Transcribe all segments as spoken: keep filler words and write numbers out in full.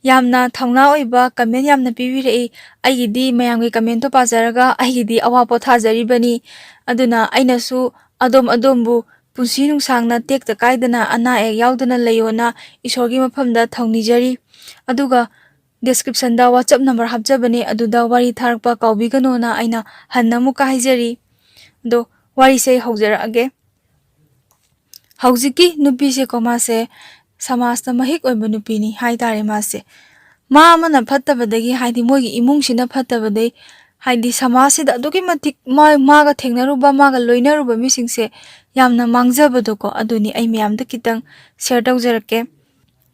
ꯌꯥꯝꯅ ꯊꯧꯅꯥ ꯑꯣꯏꯕ ꯀꯃꯦꯟ ꯌꯥꯝꯅ ꯄꯤꯕꯤꯔꯛꯏ꯫ ꯑꯩꯒꯤꯗꯤ ꯃꯌꯥꯝꯒꯤ ꯀꯃꯦꯟꯗꯣ ꯄꯥꯖꯔꯒ ꯑꯩꯒꯤꯗꯤ ꯑꯋꯥ ꯄꯣꯊꯥꯖꯔꯤꯕꯅꯤ꯫ ꯑꯗꯨꯅ ꯑꯩꯅꯁꯨ ꯑꯗꯣꯝ ꯑꯗꯣꯝꯕꯨ ꯄꯨꯟꯁꯤ ꯅꯨꯡꯁꯥꯡꯅ ꯇꯦꯛꯇ ꯀꯥꯏꯗꯅ ꯑꯅꯥ ꯑꯌꯦꯛ ꯌꯥꯎꯗꯅ ꯂꯩꯌꯣꯅ ꯏꯁꯣꯔꯒꯤ ꯃꯐꯝꯗ ꯊꯧꯅꯤꯖꯔꯤ꯫ ꯑꯗꯨꯒ descriptionꯗ WhatsApp number ꯍꯥꯞꯆꯕꯅꯦ, ꯑꯗꯨꯗ ꯋꯥꯔꯤ ꯊꯥꯔꯛꯄ ꯀꯥꯎꯕꯤꯒꯅꯣꯅ ꯑꯩꯅ ꯍꯟꯅ ꯑꯃꯨꯛꯀ ꯍꯥꯏꯖꯔꯤ꯫ ꯑꯗꯣ ꯋꯥꯔꯤꯁꯦ ꯑꯩ ꯍꯧꯖꯔꯛꯑꯒꯦ꯫ ꯍꯧꯖꯤꯛꯀꯤ ꯅꯨꯄꯤꯁꯦꯀꯣ, ꯃꯥꯁꯦ ꯁꯃꯥꯖꯇ ꯃꯍꯤꯛ ꯑꯣꯏꯕ ꯅꯨꯄꯤꯅꯤ ꯍꯥꯏꯇꯥꯔꯦ ꯃꯥꯁꯦ꯫ ꯃꯥ ꯑꯃꯅ ꯐꯠꯇꯕꯗꯒꯤ, ꯍꯥꯏꯗꯤ ꯃꯣꯏꯒꯤ ꯏꯃꯨꯡꯁꯤꯅ ꯐꯠꯇꯕꯗꯒꯤ, ꯍꯥꯏꯗꯤ ꯁꯃꯥꯖꯁꯤꯗ ꯑꯗꯨꯛꯀꯤ ꯃꯇꯤꯛ ꯃꯥ-, ꯃꯥꯒ ꯊꯦꯡꯅꯔꯨꯕ, ꯃꯥꯒ ꯂꯣꯏꯅꯔꯨꯕ ꯃꯤꯁꯤꯡꯁꯦ ꯌꯥꯝꯅ ꯃꯥꯡꯖꯕꯗꯣꯀꯣ, ꯑꯗꯨꯅꯤ꯫ ꯑꯩ ꯃꯌꯥꯝꯗ ꯈꯤꯇꯪ share ꯇꯧꯖꯔꯛꯀꯦ꯫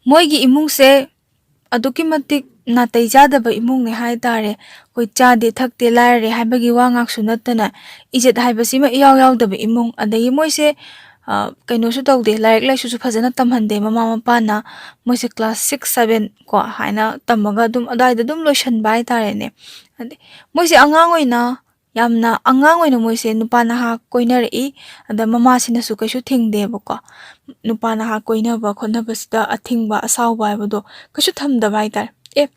ꯃꯣꯏꯒꯤ ꯏꯃꯨꯡꯁꯦ ꯑꯗꯨꯛꯀꯤ ꯃꯇꯤꯛ ꯅꯥꯇꯩ ꯆꯥꯗꯕ ꯏꯃꯨꯡꯅꯦ ꯍꯥꯏꯇꯥꯔꯦ꯫ ꯑꯩꯈꯣꯏ ꯆꯥꯗꯦ ꯊꯛꯇꯦ ꯂꯥꯏꯔꯔꯦ ꯍꯥꯏꯕꯒꯤ ꯋꯥ ꯉꯥꯛꯁꯨ ꯅꯠꯇꯅ, ꯏꯖꯠ ꯍꯥꯏꯕꯁꯤꯃ ꯏꯌꯥꯎ ꯌꯥꯎꯗꯕ ꯏꯃꯨꯡ꯫ ꯑꯗꯒꯤ ꯃꯣꯏꯁꯦ, ꯑ, ꯀꯩꯅꯣꯁꯨ ꯇꯧꯗꯦ, ꯂꯥꯏꯔꯤꯛ ꯂꯥꯏꯁꯨꯁꯨ ꯐꯖꯅ ꯇꯝꯍꯟꯗꯦ ꯃꯃꯥ ꯃꯄꯥꯅ꯫ ꯃꯣꯏꯁꯦ class six, seven ꯀꯣ ꯍꯥꯏꯅ ꯇꯝꯃꯒ ꯑꯗꯨꯝ ꯑꯗꯨꯋꯥꯏꯗ ꯑꯗꯨꯝ ꯂꯣꯏꯁꯟꯕ ꯍꯥꯏꯇꯥꯔꯦꯅꯦ꯫ ꯑꯗꯩ ꯃꯣꯏꯁꯦ ꯑꯉꯥꯡ ꯑꯣꯏꯅ, ꯌꯥꯝꯅ ꯑꯉꯥꯡ ꯑꯣꯏꯅ ꯃꯣꯏꯁꯦ ꯅꯨꯄꯥ ꯅꯍꯥ ꯀꯣꯏꯅꯔꯛꯏ꯫ ꯑꯗ ꯃꯃꯥꯁꯤꯅꯁꯨ ꯀꯩꯁꯨ ꯊꯤꯡꯗꯦꯕꯀꯣ꯫ ꯅꯨꯄꯥ ꯅꯍꯥ ꯀꯣꯏꯅꯕ ꯈꯣꯠꯅꯕꯁꯤꯗ ꯑꯊꯤꯡꯕ ꯑꯁꯥꯎꯕ ꯍꯥꯏꯕꯗꯣ ꯀꯩꯁꯨ ꯊꯝꯗꯕ ꯍꯥꯏꯇꯥꯔꯦ꯫ ꯑꯦ,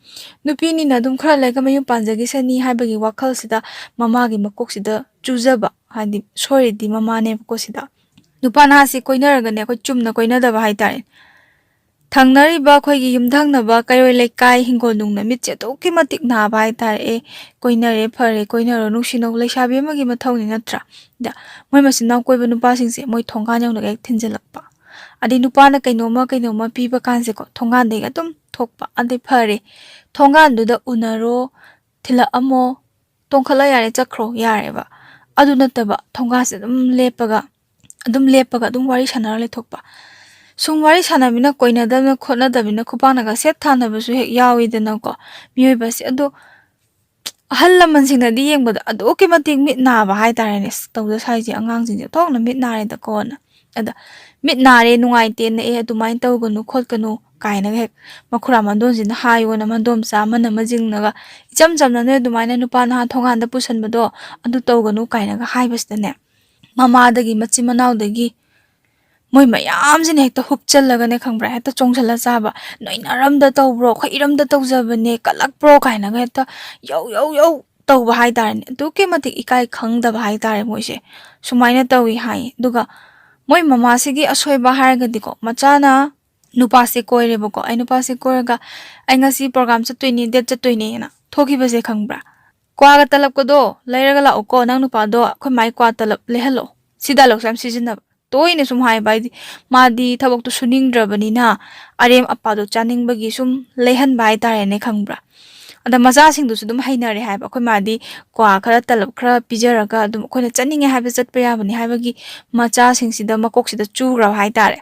ꯅꯨꯄꯤꯅꯤꯅ ꯑꯗꯨꯝ ꯈꯔ ꯂꯩꯔꯒ ꯃꯌꯨꯝ ꯄꯥꯟꯖꯈꯤꯁꯅꯤ ꯍꯥꯏꯕꯒꯤ ꯋꯥꯈꯜꯁꯤꯗ ꯃꯃꯥꯒꯤ ꯃꯀꯣꯛꯁꯤꯗ ꯆꯨꯖꯕ, ꯍꯥꯏꯗꯤ ꯁꯣꯏꯔꯤꯗꯤ ꯃꯃꯥꯅꯦꯕꯀꯣ ꯁꯤꯗ꯫ ꯅꯨꯄꯥ ꯅꯍꯥꯁꯤ ꯀꯣꯏꯅꯔꯒꯅꯦ, ꯑꯩꯈꯣꯏ ꯆꯨꯝꯅ ꯀꯣꯏꯅꯗꯕ ꯍꯥꯏꯇꯥꯔꯦ꯫ ꯊꯪꯅꯔꯤꯕ ꯑꯩꯈꯣꯏꯒꯤ ꯌꯨꯝꯊꯪꯅꯕ ꯀꯩꯔꯣꯏ ꯂꯩꯀꯥꯏ ꯍꯤꯡꯒꯣꯜ ꯅꯨꯡꯅ ꯃꯤꯠꯁꯦ ꯑꯗꯨꯛꯀꯤ ꯃꯇꯤꯛ ꯅꯥꯕ ꯍꯥꯏꯇꯥꯔꯦ꯫ ꯑꯦ, ꯀꯣꯏꯅꯔꯦ, ꯐꯔꯦ, ꯀꯣꯏꯅꯔꯣ, ꯅꯨꯡꯁꯤꯅꯧ, ꯂꯩꯁꯥꯕꯤ ꯑꯃꯒꯤ ꯃꯊꯧꯅꯤ ꯅꯠꯇ꯭ꯔꯥ? ꯗ ꯃꯣꯏ ꯃꯆꯤꯟ ꯃꯅꯥꯎ ꯀꯣꯏꯕ ꯅꯨꯄꯥꯁꯤꯡꯁꯦ ꯃꯣꯏ ꯊꯣꯡꯒꯥꯟ ꯌꯧꯅꯒ ꯍꯦꯛ ꯊꯤꯟꯖꯤꯜꯂꯛꯄ꯫ ꯑꯗꯩ ꯅꯨꯄꯥꯅ ꯀꯩꯅꯣꯝꯃ ꯀꯩꯅꯣꯝꯃ ꯄꯤꯕ ꯀꯥꯟꯁꯦꯀꯣ, ꯊꯣꯡꯒꯥꯟꯗꯒꯤ ꯑꯗꯨꯝ ꯊꯣꯛꯄ꯫ ꯑꯗꯩ ꯐꯔꯦ, ꯊꯣꯡꯒꯥꯟꯗꯨꯗ ꯎꯅꯔꯣ, ꯊꯤꯜꯂꯛꯑꯝꯃꯣ, ꯇꯣꯡꯈꯠꯂ ꯌꯥꯔꯦ, ꯆꯠꯈ꯭ꯔꯣ, ꯌꯥꯔꯦꯕ꯫ ꯑꯗꯨ ꯅꯠꯇꯕ ꯊꯣꯡꯒꯥꯟꯁꯦ ꯑꯗꯨꯝ ꯂꯦꯞꯄꯒ, ꯑꯗꯨꯝ ꯂꯦꯞꯄꯒ ꯑꯗꯨꯝ ꯋꯥꯔꯤ ꯁꯥꯟꯅꯔ ꯂꯩꯊꯣꯛꯄ꯫ ꯁꯨꯝ ꯋꯥꯔꯤ ꯁꯥꯟꯅꯃꯤꯅ ꯀꯣꯏꯅꯗꯕꯅ ꯈꯣꯠꯅꯗꯕꯅꯤꯅ ꯈꯨꯄꯥꯛꯅꯒ ꯁꯦꯠ ꯊꯥꯅꯕꯁꯨ ꯍꯦꯛ ꯌꯥꯎꯋꯤꯗꯅꯀꯣ ꯃꯤꯑꯣꯏꯕꯁꯦ꯫ ꯑꯗꯣ ꯑꯍꯜ ꯂꯃꯟꯁꯤꯡꯅꯗꯤ ꯌꯦꯡꯕꯗ ꯑꯗꯨꯛꯀꯤ ꯃꯇꯤꯛ ꯃꯤꯠ ꯅꯥꯕ ꯍꯥꯏꯇꯥꯔꯦꯅꯦ꯫ "ꯑꯁ, ꯇꯧꯗ ꯁꯥꯏꯁꯦ, ꯑꯉꯥꯡꯁꯤꯡꯁꯦ ꯑꯣꯟꯊꯣꯛꯅ ꯃꯤꯠ ꯅꯥꯔꯦꯗꯀꯣꯅ"꯫ ꯑꯗ "ꯃꯤꯠ ꯅꯥꯔꯦ, ꯅꯨꯡꯉꯥꯏꯇꯦ, ꯅꯛꯑꯦ, ꯑꯗꯨꯃꯥꯏꯅ ꯇꯧꯒꯅꯨ ꯈꯣꯠꯀꯅꯨ" ꯀꯥꯏꯅꯒ ꯍꯦꯛ ꯃꯈꯨꯔꯥ ꯃꯟꯗꯣꯟꯁꯤꯅ ꯍꯥꯏꯌꯣꯅ ꯃꯟꯗꯣꯝꯆꯥ ꯑꯃꯅ ꯑꯃ ꯆꯤꯡꯅꯒ, ꯏꯆꯝ ꯆꯝꯅ ꯅꯣꯏ ꯑꯗꯨꯃꯥꯏꯅ ꯅꯨꯄꯥ ꯅꯍꯥ ꯊꯣꯡꯒꯥꯟꯗ ꯄꯨꯁꯟꯕꯗꯣ ꯑꯗꯨ ꯇꯧꯒꯅꯨ ꯀꯥꯏꯅꯒ ꯍꯥꯏꯕꯁꯤꯗꯅꯦ, ꯃꯃꯥꯗꯒꯤ, ꯃꯆꯤꯟ ꯃꯅꯥꯎꯗꯒꯤ ꯃꯣꯏ ꯃꯌꯥꯝꯁꯤꯅ ꯍꯦꯛꯇ ꯍꯨꯞꯆꯜꯂꯒꯅꯦ, ꯈꯪꯕ꯭ꯔꯥ, ꯍꯦꯛꯇ ꯆꯣꯡꯁꯤꯜꯂ ꯆꯥꯕ꯫ "ꯅꯣꯏ ꯅꯔꯝꯗ ꯇꯧꯕ꯭ꯔꯣ? ꯑꯩꯈꯣꯏ ꯏꯔꯝꯗ ꯇꯧꯖꯕꯅꯦ, ꯀꯜꯂꯛꯄ꯭ꯔꯣ?" ꯀꯥꯏꯅꯒ ꯍꯦꯛꯇ ꯌꯧ ꯌꯧ ꯌꯧ ꯇꯧꯕ ꯍꯥꯏꯇꯥꯔꯦꯅꯦ꯫ ꯑꯗꯨꯛꯀꯤ ꯃꯇꯤꯛ ꯏꯀꯥꯏ ꯈꯪꯗꯕ ꯍꯥꯏꯇꯥꯔꯦ ꯃꯣꯏꯁꯦ꯫ ꯁꯨꯃꯥꯏꯅ ꯇꯧꯏ ꯍꯥꯏ꯫ ꯑꯗꯨꯒ ꯃꯣꯏ ꯃꯃꯥꯁꯤꯒꯤ ꯑꯁꯣꯏꯕ ꯍꯥꯏꯔꯒꯗꯤꯀꯣ, ꯃꯆꯥꯅ ꯅꯨꯄꯥꯁꯦ ꯀꯣꯏꯔꯦꯕꯀꯣ꯫ "ꯑꯩ ꯅꯨꯄꯥꯁꯦ ꯀꯣꯏꯔꯒ ꯑꯩ ꯉꯁꯤ ꯄ꯭ꯔꯣꯒ꯭ꯔꯥꯝ ꯆꯠꯇꯣꯏꯅꯦ, ꯗꯦꯠ ꯆꯠꯇꯣꯏꯅꯦꯅ" ꯊꯣꯛꯈꯤꯕꯁꯦ, ꯈꯪꯕ꯭ꯔꯥ? "ꯀ꯭ꯋꯥꯒ ꯇꯂꯞꯀꯗꯣ ꯂꯩꯔꯒ ꯂꯥꯛꯎꯀꯣ, ꯅꯪ ꯅꯨꯄꯥꯗꯣ ꯑꯩꯈꯣꯏ ꯃꯥꯏ ꯀ꯭ꯋꯥ ꯇꯂꯞ ꯂꯩꯍꯜꯂꯣ"꯫ ꯁꯤ ꯗꯥꯏꯂꯣꯛꯁꯦ ꯌꯥꯝ ꯁꯤꯖꯤꯟꯅꯕ꯫ ꯇꯣꯏꯅ ꯁꯨꯝ ꯍꯥꯏꯕ ꯍꯥꯏꯗꯤ, ꯃꯥꯗꯤ ꯊꯕꯛꯇꯣ ꯁꯨꯅꯤꯡꯗ꯭ꯔꯕꯅꯤꯅ ꯑꯔꯦꯝ ꯑꯄꯥꯗꯣ ꯆꯥꯅꯤꯡꯕꯒꯤ ꯁꯨꯝ ꯂꯩꯍꯟꯕ ꯍꯥꯏꯇꯥꯔꯦꯅꯦ, ꯈꯪꯕ꯭ꯔꯥ? ꯑꯗ ꯃꯆꯥꯁꯤꯡꯗꯨꯁꯨ ꯑꯗꯨꯝ ꯍꯩꯅꯔꯦ ꯍꯥꯏꯕ꯫ "ꯑꯩꯈꯣꯏ ꯃꯥꯗꯤ ꯀ꯭ꯋꯥ ꯈꯔ, ꯇꯂꯞ ꯈꯔ ꯄꯤꯖꯔꯒ ꯑꯗꯨꯝ ꯑꯩꯈꯣꯏꯅ ꯆꯠꯅꯤꯡꯉꯦ ꯍꯥꯏꯕ ꯆꯠꯄ ꯌꯥꯕꯅꯤ" ꯍꯥꯏꯕꯒꯤ ꯃꯆꯥꯁꯤꯡꯁꯤꯗ ꯃꯀꯣꯛꯁꯤꯗ ꯆꯨꯈ꯭ꯔꯕ ꯍꯥꯏꯇꯥꯔꯦ꯫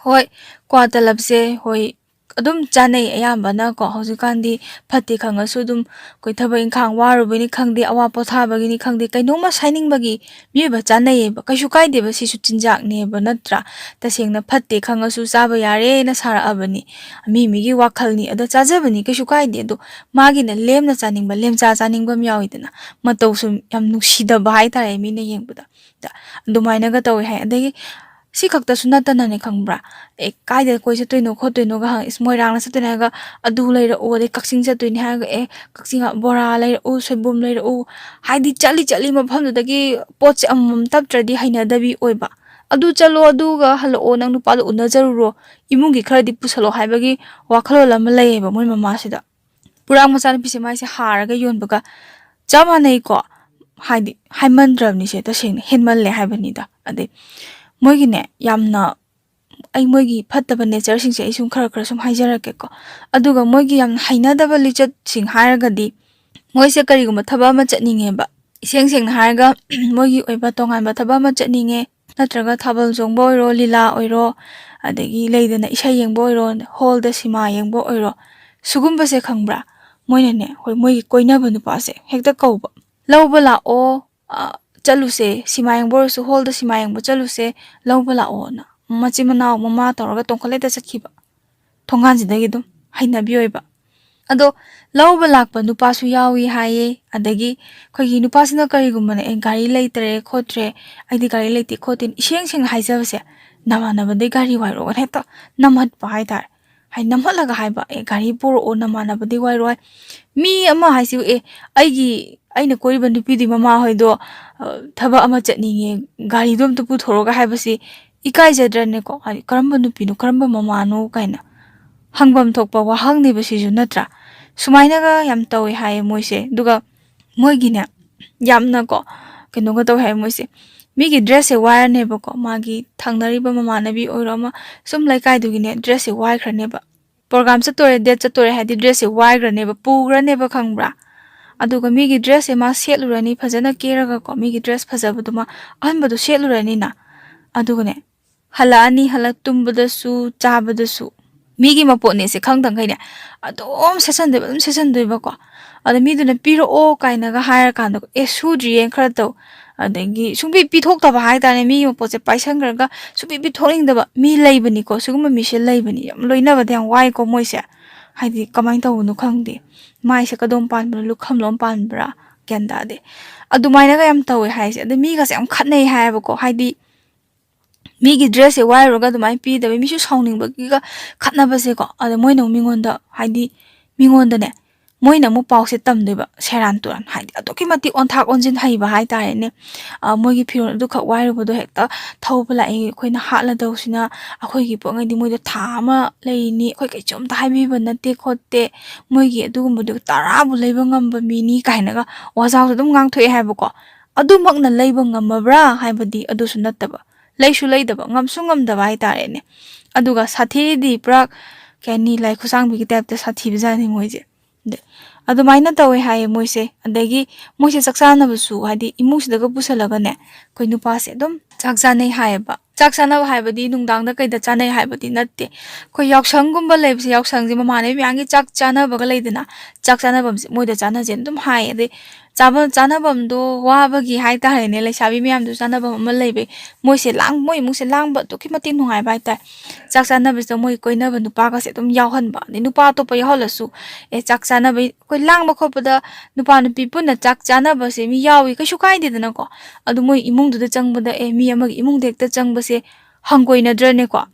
ꯍꯣꯏ, ꯀ꯭ꯋꯥ ꯇꯂꯞꯁꯦ, ꯍꯣꯏ, ꯑꯗꯨꯝ ꯆꯥꯅꯩ ꯑꯌꯥꯝꯕꯅꯀꯣ꯫ ꯍꯧꯖꯤꯛꯀꯥꯟꯗꯤ ꯐꯠꯇꯦ ꯈꯪꯉꯁꯨ ꯑꯗꯨꯝ ꯑꯩꯈꯣꯏ ꯊꯕꯛ ꯏꯪꯈꯥꯡ ꯋꯥꯔꯨꯕꯩꯅꯤ ꯈꯪꯗꯦ, ꯑꯋꯥ ꯄꯣꯊꯥꯕꯒꯤꯅꯤ ꯈꯪꯗꯦ, ꯀꯩꯅꯣꯝꯃ ꯁꯥꯏꯅꯤꯡꯕꯒꯤ ꯃꯤꯑꯣꯏꯕ ꯆꯥꯅꯩꯌꯦꯕ꯫ ꯀꯩꯁꯨ ꯀꯥꯏꯗꯦꯕ, ꯁꯤꯁꯨ ꯆꯤꯟꯖꯥꯛꯅꯦꯕ, ꯅꯠꯇ꯭ꯔꯥ? ꯇꯁꯦꯡꯅ ꯐꯠꯇꯦ ꯈꯪꯉꯁꯨ ꯆꯥꯕ ꯌꯥꯔꯦꯅ ꯁꯥꯔꯛꯑꯕꯅꯤ꯫ ꯃꯤ ꯃꯤꯒꯤ ꯋꯥꯈꯜꯅꯤ, ꯑꯗ ꯆꯥꯖꯕꯅꯤ, ꯀꯩꯁꯨ ꯀꯥꯏꯗꯦ꯫ ꯑꯗꯣ ꯃꯥꯒꯤꯅ ꯂꯦꯝꯅ ꯆꯥꯅꯤꯡꯕ, ꯂꯦꯝꯆꯥ ꯆꯥꯅꯤꯡꯕ ꯑꯃ ꯌꯥꯎꯋꯤꯗꯅ, ꯃꯇꯧꯁꯨ ꯌꯥꯝ ꯅꯨꯡꯁꯤꯗꯕ ꯍꯥꯏꯇꯥꯔꯦ ꯃꯤꯅ ꯌꯦꯡꯕꯗ꯫ ꯑꯗꯨꯃꯥꯏꯅꯒ ꯇꯧꯋꯦ ꯍꯥꯏ꯫ ꯑꯗꯒꯤ ꯁꯤ ꯈꯛꯇꯁꯨ ꯅꯠꯇꯅꯅꯦ, ꯈꯪꯕ꯭ꯔꯥ? "ꯑꯦ, ꯀꯥꯏꯗ ꯀꯣꯏ ꯆꯠꯇꯣꯏꯅꯣ ꯈꯣꯠꯇꯣꯏꯅꯣꯒ ꯍꯪ-, ꯏꯁ, ꯃꯣꯏꯔꯥꯡꯗ ꯆꯠꯇꯣꯏꯅꯦ" ꯍꯥꯏꯔꯒ, "ꯑꯗꯨ ꯂꯩꯔꯛꯎ", ꯑꯗꯩ "ꯀꯛꯆꯤꯡ ꯆꯠꯇꯣꯏꯅꯦ" ꯍꯥꯏꯔꯒ, "ꯑꯦ, ꯀꯛꯆꯤꯡ ꯕꯣꯔꯥ ꯂꯩꯔꯛꯎ, ꯁꯣꯏꯕꯨꯝ ꯂꯩꯔꯛꯎ", ꯍꯥꯏꯗꯤ ꯆꯠꯂꯤ ꯆꯠꯂꯤ ꯃꯐꯝꯗꯨꯗꯒꯤ ꯄꯣꯠꯁꯦ ꯑꯃꯃꯝ ꯇꯞꯇ꯭ꯔꯗꯤ ꯍꯩꯅꯗꯕꯤ ꯑꯣꯏꯕ꯫ "ꯑꯗꯨ ꯆꯠꯂꯣ, ꯑꯗꯨꯒ ꯍꯜꯂꯛꯑꯣ, ꯅꯪ ꯅꯨꯄꯥꯗꯣ ꯎꯅꯖꯔꯨꯔꯣ, ꯏꯃꯨꯡꯒꯤ ꯈꯔꯗꯤ ꯄꯨꯁꯜꯂꯣ" ꯍꯥꯏꯕꯒꯤ ꯋꯥꯈꯜꯂꯣꯟ ꯑꯃ ꯂꯩꯌꯦꯕ ꯃꯣꯏ ꯃꯃꯥꯁꯤꯗ꯫ ꯄꯨꯔꯥ ꯃꯆꯥꯅꯨꯄꯤꯁꯦ ꯃꯥꯏꯁꯦ ꯍꯥꯔꯒ ꯌꯣꯟꯕꯒ ꯆꯞ ꯃꯥꯟꯅꯩꯀꯣ꯫ ꯍꯥꯏꯗꯤ ꯍꯥꯏꯃꯟꯗ꯭ꯔꯕꯅꯤꯁꯦ, ꯇꯁꯦꯡꯅ ꯍꯦꯟꯃꯜꯂꯦ ꯍꯥꯏꯕꯅꯤꯗ꯫ ꯑꯗꯩ ꯃꯣꯏꯒꯤꯅꯦ, ꯌꯥꯝꯅ, ꯑꯩ ꯃꯣꯏꯒꯤ ꯐꯠꯇꯕ ꯅꯦꯆꯔꯁꯤꯡꯁꯦ ꯑꯩ ꯁꯨꯝ ꯈꯔ ꯈꯔ ꯁꯨꯝ ꯍꯥꯏꯖꯔꯛꯀꯦꯀꯣ꯫ ꯑꯗꯨꯒ ꯃꯣꯏꯒꯤ ꯌꯥꯝꯅ ꯍꯩꯅꯗꯕ ꯂꯤꯆꯠꯁꯤꯡ ꯍꯥꯏꯔꯒꯗꯤ, ꯃꯣꯏꯁꯦ ꯀꯔꯤꯒꯨꯝꯕ ꯊꯕꯛ ꯑꯃ ꯆꯠꯅꯤꯡꯉꯦꯕ, ꯏꯁꯦꯡ ꯁꯦꯡꯅ ꯍꯥꯏꯔꯒ ꯃꯣꯏꯒꯤ ꯑꯣꯏꯕ ꯇꯣꯉꯥꯟꯕ ꯊꯕꯛ ꯑꯃ ꯆꯠꯅꯤꯡꯉꯦ, ꯅꯠꯇ꯭ꯔꯒ ꯊꯥꯕꯜ ꯆꯣꯡꯕ ꯑꯣꯏꯔꯣ, ꯂꯤꯂꯥ ꯑꯣꯏꯔꯣ, ꯑꯗꯒꯤ ꯂꯩꯗꯅ ꯏꯁꯩ ꯌꯦꯡꯕ ꯑꯣꯏꯔꯣ, ꯍꯣꯜꯗ ꯁꯤꯃꯥ ꯌꯦꯡꯕ ꯑꯣꯏꯔꯣ, ꯁꯤꯒꯨꯝꯕꯁꯦ, ꯈꯪꯕ꯭ꯔꯥ? ꯃꯣꯏꯅꯅꯦ, ꯍꯣꯏ, ꯃꯣꯏꯒꯤ ꯀꯣꯏꯅꯕ ꯅꯨꯄꯥꯁꯦ ꯍꯦꯛꯇ ꯀꯧꯕ, "ꯂꯧꯕ ꯂꯥꯛꯑꯣ, ꯑ, ꯆꯠꯂꯨꯁꯦ, ꯁꯤꯃꯥ ꯌꯦꯡꯕ ꯑꯣꯏꯔꯁꯨ ꯍꯣꯜꯗ ꯁꯤꯃꯥ ꯌꯦꯡꯕ ꯆꯠꯂꯨꯁꯦ, ꯂꯧꯕ ꯂꯥꯛꯑꯣꯅ" ꯃꯆꯤꯟ ꯃꯅꯥꯎ ꯃꯃꯥ ꯇꯧꯔꯒ ꯇꯣꯡꯈꯠꯂ ꯍꯦꯛꯇ ꯆꯠꯈꯤꯕ꯫ ꯊꯣꯡꯒꯥꯟꯁꯤꯗꯒꯤ ꯑꯗꯨꯝ ꯍꯩꯅꯕꯤ ꯑꯣꯏꯕ꯫ ꯑꯗꯣ ꯂꯧꯕ ꯂꯥꯛꯄ ꯅꯨꯄꯥꯁꯨ ꯌꯥꯎꯏ ꯍꯥꯏꯌꯦ꯫ ꯑꯗꯒꯤ ꯑꯩꯈꯣꯏꯒꯤ ꯅꯨꯄꯥꯁꯤꯅ ꯀꯔꯤꯒꯨꯝꯕꯅꯦ, "ꯑꯦ, ꯒꯥꯔꯤ ꯂꯩꯇ꯭ꯔꯦ ꯈꯣꯠꯇ꯭ꯔꯦ, ꯑꯩꯗꯤ ꯒꯥꯔꯤ ꯂꯩꯇꯦ ꯈꯣꯠꯇꯦꯅ" ꯏꯁꯦꯡ ꯁꯦꯡꯅ ꯍꯥꯏꯖꯕꯁꯦ, "ꯅꯃꯥꯟꯅꯕꯗꯩ ꯒꯥꯔꯤ ꯋꯥꯏꯔꯛꯑꯣꯅ" ꯍꯦꯛꯇ ꯅꯝꯍꯠꯄ ꯍꯥꯏꯇꯥꯔꯦ꯫ ꯍꯥꯏ ꯅꯝꯍꯠꯂꯒ ꯍꯥꯏꯕ, "ꯑꯦ, ꯒꯥꯔꯤ ꯄꯨꯔꯛꯑꯣ, ꯅꯃꯥꯟꯅꯕꯗꯩ ꯋꯥꯏꯔꯛꯑꯣ" ꯍꯥꯏ꯫ ꯃꯤ ꯑꯃ ꯍꯥꯏꯁꯤꯕꯨ, ꯑꯦ, ꯑꯩꯒꯤ, ꯑꯩꯅ ꯀꯣꯏꯔꯤꯕ ꯅꯨꯄꯤꯗꯨꯒꯤ ꯃꯃꯥꯍꯣꯏꯗꯣ, ꯑ, ꯊꯕꯛ ꯑꯃ ꯆꯠꯅꯤꯡꯉꯦ, ꯒꯥꯔꯤꯗꯣ ꯑꯝꯇ ꯄꯨꯊꯣꯔꯛꯑꯣꯒ ꯍꯥꯏꯕꯁꯤ ꯏꯀꯥꯏꯖꯗ꯭ꯔꯅꯦꯀꯣ? ꯍꯥꯏꯗꯤ, "ꯀꯔꯝꯕ ꯅꯨꯄꯤꯅꯣ, ꯀꯔꯝꯕ ꯃꯃꯥꯅꯣ?" ꯀꯥꯏꯅ ꯍꯪꯐꯝ ꯊꯣꯛꯄ ꯋꯥꯍꯪꯅꯦꯕ ꯁꯤꯁꯨ, ꯅꯠꯇ꯭ꯔꯥ? ꯁꯨꯃꯥꯏꯅꯒ ꯌꯥꯝ ꯇꯧꯋꯦ ꯍꯥꯏꯌꯦ ꯃꯣꯏꯁꯦ꯫ ꯑꯗꯨꯒ ꯃꯣꯏꯒꯤꯅꯦ, ꯌꯥꯝꯅꯀꯣ, ꯀꯩꯅꯣꯒ ꯇꯧꯋꯦ ꯍꯥꯏꯌꯦ ꯃꯣꯏꯁꯦ꯫ ꯃꯤꯒꯤ ꯗ꯭ꯔꯦꯁꯁꯦ ꯋꯥꯏꯔꯅꯦꯕꯀꯣ, ꯃꯥꯒꯤ ꯊꯪꯅꯔꯤꯕ ꯃꯃꯥꯟꯅꯕꯤ ꯑꯣꯏꯔꯣ ꯑꯃ, ꯁꯨꯝ ꯂꯩꯀꯥꯏꯗꯨꯒꯤꯅꯦ, ꯗ꯭ꯔꯦꯁꯁꯦ ꯋꯥꯏꯈ꯭ꯔꯅꯦꯕ꯫ ꯄ꯭ꯔꯣꯒ꯭ꯔꯥꯝ ꯆꯠꯇꯣꯔꯦ, ꯗꯦꯠ ꯆꯠꯇꯣꯔꯦ ꯍꯥꯏꯗꯤ ꯗ꯭ꯔꯦꯁꯁꯦ ꯋꯥꯏꯈ꯭ꯔꯅꯦꯕ, ꯄꯨꯈ꯭ꯔꯅꯦꯕ, ꯈꯪꯕ꯭ꯔꯥ? ꯑꯗꯨꯒ ꯃꯤꯒꯤ ꯗ꯭ꯔꯦꯁꯁꯦ ꯃꯥ ꯁꯦꯠꯂꯨꯔꯅꯤ, ꯐꯖꯅ ꯀꯦꯔꯒꯀꯣ, ꯃꯤꯒꯤ ꯗ꯭ꯔꯦꯁ ꯐꯖꯕꯗꯨꯃ, ꯑꯍꯟꯕꯗꯣ ꯁꯦꯠꯂꯨꯔꯅꯤꯅ꯫ ꯑꯗꯨꯒꯅꯦ, ꯍꯜꯂꯛꯑꯅꯤ, ꯍꯜꯂꯛ ꯇꯨꯝꯕꯗꯁꯨ, ꯆꯥꯕꯗꯁꯨ ꯃꯤꯒꯤ ꯃꯄꯣꯠꯅꯦꯁꯦ ꯈꯪꯗꯪꯈꯩꯅꯦ, ꯑꯗꯨꯝ ꯁꯦꯠꯆꯟꯗꯣꯏꯕ, ꯑꯗꯨꯝ ꯁꯦꯠꯆꯟꯗꯣꯏꯕꯀꯣ꯫ ꯑꯗ ꯃꯤꯗꯨꯅ "ꯄꯤꯔꯛꯑꯣ" ꯀꯥꯏꯅꯒ ꯍꯥꯏꯔꯀꯥꯟꯗ, "ꯑꯦ, ꯁꯨꯗ꯭ꯔꯤꯌꯦ" ꯈꯔ ꯇꯧ, ꯑꯗꯒꯤ ꯁꯨꯡꯄꯤ ꯄꯤꯊꯣꯛꯇꯕ ꯍꯥꯏꯇꯥꯔꯦ꯫ ꯃꯤꯒꯤ ꯃꯄꯣꯠꯁꯦ ꯄꯥꯏꯁꯟꯈ꯭ꯔꯒ ꯁꯨꯡꯄꯤ ꯄꯤꯊꯣꯛꯅꯤꯡꯗꯕ ꯃꯤ ꯂꯩꯕꯅꯤꯀꯣ, ꯁꯤꯒꯨꯝꯕ ꯃꯤꯁꯦ ꯂꯩꯕꯅꯤ꯫ ꯌꯥꯝ ꯂꯣꯏꯅꯕꯗ ꯌꯥꯝ ꯋꯥꯏꯀꯣ ꯃꯣꯏꯁꯦ, ꯍꯥꯏꯗꯤ ꯀꯃꯥꯏꯅ ꯇꯧꯕꯅꯣ ꯈꯪꯗꯦ, ꯃꯥꯏꯁꯦ ꯀꯗꯣꯝ ꯄꯥꯟꯕꯅꯣ, ꯂꯨꯈꯝꯂꯣꯝ ꯄꯥꯟꯕ꯭ꯔꯥ, ꯒ꯭ꯌꯥꯟ ꯇꯥꯗꯦ꯫ ꯑꯗꯨꯃꯥꯏꯅꯒ ꯌꯥꯝ ꯇꯧꯋꯦ ꯍꯥꯏꯁꯦ꯫ ꯑꯗ ꯃꯤꯒꯁꯦ ꯌꯥꯝ ꯈꯠꯅꯩ ꯍꯥꯏꯌꯦꯕꯀꯣ, ꯍꯥꯏꯗꯤ ꯃꯤꯒꯤ ꯗ꯭ꯔꯦꯁꯁꯦ ꯋꯥꯏꯔꯨꯔꯒ ꯑꯗꯨꯃꯥꯏꯅ ꯄꯤꯗꯕ, ꯃꯤꯁꯨ ꯁꯥꯎꯅꯤꯡꯕꯒꯤꯒ ꯈꯠꯅꯕꯁꯦꯀꯣ꯫ ꯑꯗ ꯃꯣꯏꯅ ꯑꯃꯨꯛ ꯃꯤꯉꯣꯟꯗ, ꯍꯥꯏꯗꯤ ꯃꯤꯉꯣꯟꯗꯅꯦ, ꯃꯣꯏꯅ ꯑꯃꯨꯛ ꯄꯥꯎꯁꯦ ꯇꯝꯗꯣꯏꯕ, ꯁꯦꯔꯥꯟ ꯇꯨꯔꯥꯟ, ꯍꯥꯏꯗꯤ ꯑꯗꯨꯛꯀꯤ ꯃꯇꯤꯛ ꯑꯣꯟꯊꯥꯛ ꯑꯣꯟꯁꯤꯟ ꯍꯩꯕ ꯍꯥꯏꯇꯥꯔꯦꯅꯦ꯫ ꯑ, ꯃꯣꯏꯒꯤ ꯐꯤꯔꯣꯜ ꯑꯗꯨꯈꯛ ꯋꯥꯏꯔꯨꯕꯗꯣ ꯍꯦꯛꯇ ꯊꯧꯕ ꯂꯥꯛꯏ, ꯑꯩꯈꯣꯏꯅ ꯍꯥꯠꯂꯗꯧꯁꯤꯅ, ꯑꯩꯈꯣꯏꯒꯤ ꯄꯣꯠꯉꯩꯗꯤ ꯃꯣꯏꯗ ꯊꯥ ꯑꯃ ꯂꯩꯔꯤꯅꯤ, ꯑꯩꯈꯣꯏ ꯀꯩꯁꯨꯝꯇ ꯍꯥꯏꯕꯤꯕ ꯅꯠꯇꯦ ꯈꯣꯠꯇꯦ, ꯃꯣꯏꯒꯤ ꯑꯗꯨꯒꯨꯝꯕꯗꯨ ꯇꯔꯥꯕꯨ ꯂꯩꯕ ꯉꯝꯕ ꯃꯤꯅꯤ ꯀꯥꯏꯅꯒ ꯋꯥꯖꯥꯎꯗ ꯑꯗꯨꯝ ꯉꯥꯡꯊꯣꯛꯑꯦ ꯍꯥꯏꯕꯀꯣ꯫ ꯑꯗꯨꯃꯛꯅ ꯂꯩꯕ ꯉꯝꯃꯕ꯭ꯔꯥ ꯍꯥꯏꯕꯗꯤ ꯑꯗꯨꯁꯨ ꯅꯠꯇꯕ, ꯂꯩꯁꯨ ꯂꯩꯗꯕ, ꯉꯝꯁꯨ ꯉꯝꯗꯕ ꯍꯥꯏꯇꯥꯔꯦꯅꯦ꯫ ꯑꯗꯨꯒ ꯁꯥꯊꯤꯗꯤ ꯄꯨꯔꯥ, ꯀꯩ ꯍꯥꯏꯅꯤ, ꯂꯥꯏ ꯈꯨꯠꯁꯥꯡꯕꯤꯒꯤ ꯇꯥꯏꯞꯇ ꯁꯥꯊꯤꯕꯖꯥꯠꯅꯤ ꯃꯣꯏꯁꯦ꯫ ꯑꯗ-, ꯑꯗꯨꯃꯥꯏꯅ ꯇꯧꯋꯦ ꯍꯥꯏꯌꯦ ꯃꯣꯏꯁꯦ꯫ ꯑꯗꯒꯤ ꯃꯣꯏꯁꯦ ꯆꯥꯛ ꯆꯥꯅꯕꯁꯨ, ꯍꯥꯏꯗꯤ ꯏꯃꯨꯡꯁꯤꯗꯒ ꯄꯨꯁꯜꯂꯒꯅꯦ, ꯑꯩꯈꯣꯏ ꯅꯨꯄꯥꯁꯦ ꯑꯗꯨꯝ ꯆꯥꯛ ꯆꯥꯅꯩ ꯍꯥꯏꯌꯦꯕ꯫ ꯆꯥꯛ ꯆꯥꯅꯕ ꯍꯥꯏꯕꯗꯤ ꯅꯨꯡꯗꯥꯡꯗ ꯀꯩꯗ ꯆꯥꯅꯩ ꯍꯥꯏꯕꯗꯤ ꯅꯠꯇꯦ꯫ ꯑꯩꯈꯣꯏ ꯌꯥꯎꯁꯪꯒꯨꯝꯕ ꯂꯩꯕꯁꯦ, ꯌꯥꯎꯁꯪꯁꯦ ꯃꯃꯥꯟꯅꯕꯤ ꯃꯌꯥꯝꯒꯤ ꯆꯥꯛ ꯆꯥꯅꯕꯒ ꯂꯩꯗꯅ, ꯆꯥꯛ ꯆꯥꯅꯐꯝꯁꯦ ꯃꯣꯏꯗ ꯆꯥꯅꯁꯦꯅ ꯑꯗꯨꯝ ꯍꯥꯏꯌꯦ꯫ ꯑꯗꯩ ꯆꯥꯕ-, ꯆꯥꯅꯐꯝꯗꯣ ꯋꯥꯕꯒꯤ ꯍꯥꯏꯇꯥꯔꯦꯅꯦ, ꯂꯩꯁꯥꯕꯤ ꯃꯌꯥꯝꯗꯨ ꯆꯥꯅꯐꯝ ꯑꯃ ꯂꯩꯕꯩ ꯃꯣꯏꯁꯦ ꯂꯥꯡ-, ꯃꯣꯏ ꯏꯃꯨꯡꯁꯦ ꯂꯥꯡꯕ ꯑꯗꯨꯛꯀꯤ ꯃꯇꯤꯛ ꯅꯨꯡꯉꯥꯏꯕ ꯍꯥꯏꯇꯥꯔꯦ꯫ ꯆꯥꯛ ꯆꯥꯅꯕꯁꯤꯗ ꯃꯣꯏ ꯀꯣꯏꯅꯕ ꯅꯨꯄꯥꯒꯁꯦ ꯑꯗꯨꯝ ꯌꯥꯎꯍꯟꯕ, ꯑꯗꯩ ꯅꯨꯄꯥ ꯑꯇꯣꯞꯄ ꯌꯥꯎꯍꯜꯂꯁꯨ, ꯑꯦ, ꯆꯥꯛ ꯆꯥꯅꯕꯩ, ꯑꯩꯈꯣꯏ ꯂꯥꯡꯕ ꯈꯣꯠꯄꯗ ꯅꯨꯄꯥ ꯅꯨꯄꯤ ꯄꯨꯟꯅ ꯆꯥꯛ ꯆꯥꯅꯕꯁꯦ ꯃꯤ ꯌꯥꯎꯏ, ꯀꯩꯁꯨ ꯀꯥꯏꯗꯦꯗꯅꯀꯣ꯫ ꯑꯗꯨ ꯃꯣꯏ ꯏꯃꯨꯡꯗꯨꯗ ꯆꯪꯕꯗ, ꯑꯦ, ꯃꯤ ꯑꯃꯒꯤ ꯏꯃꯨꯡꯗ ꯍꯦꯛꯇ ꯆꯪꯕꯁꯦ ꯍꯪꯒꯣꯏꯅꯗ꯭ꯔꯅꯦꯀꯣ?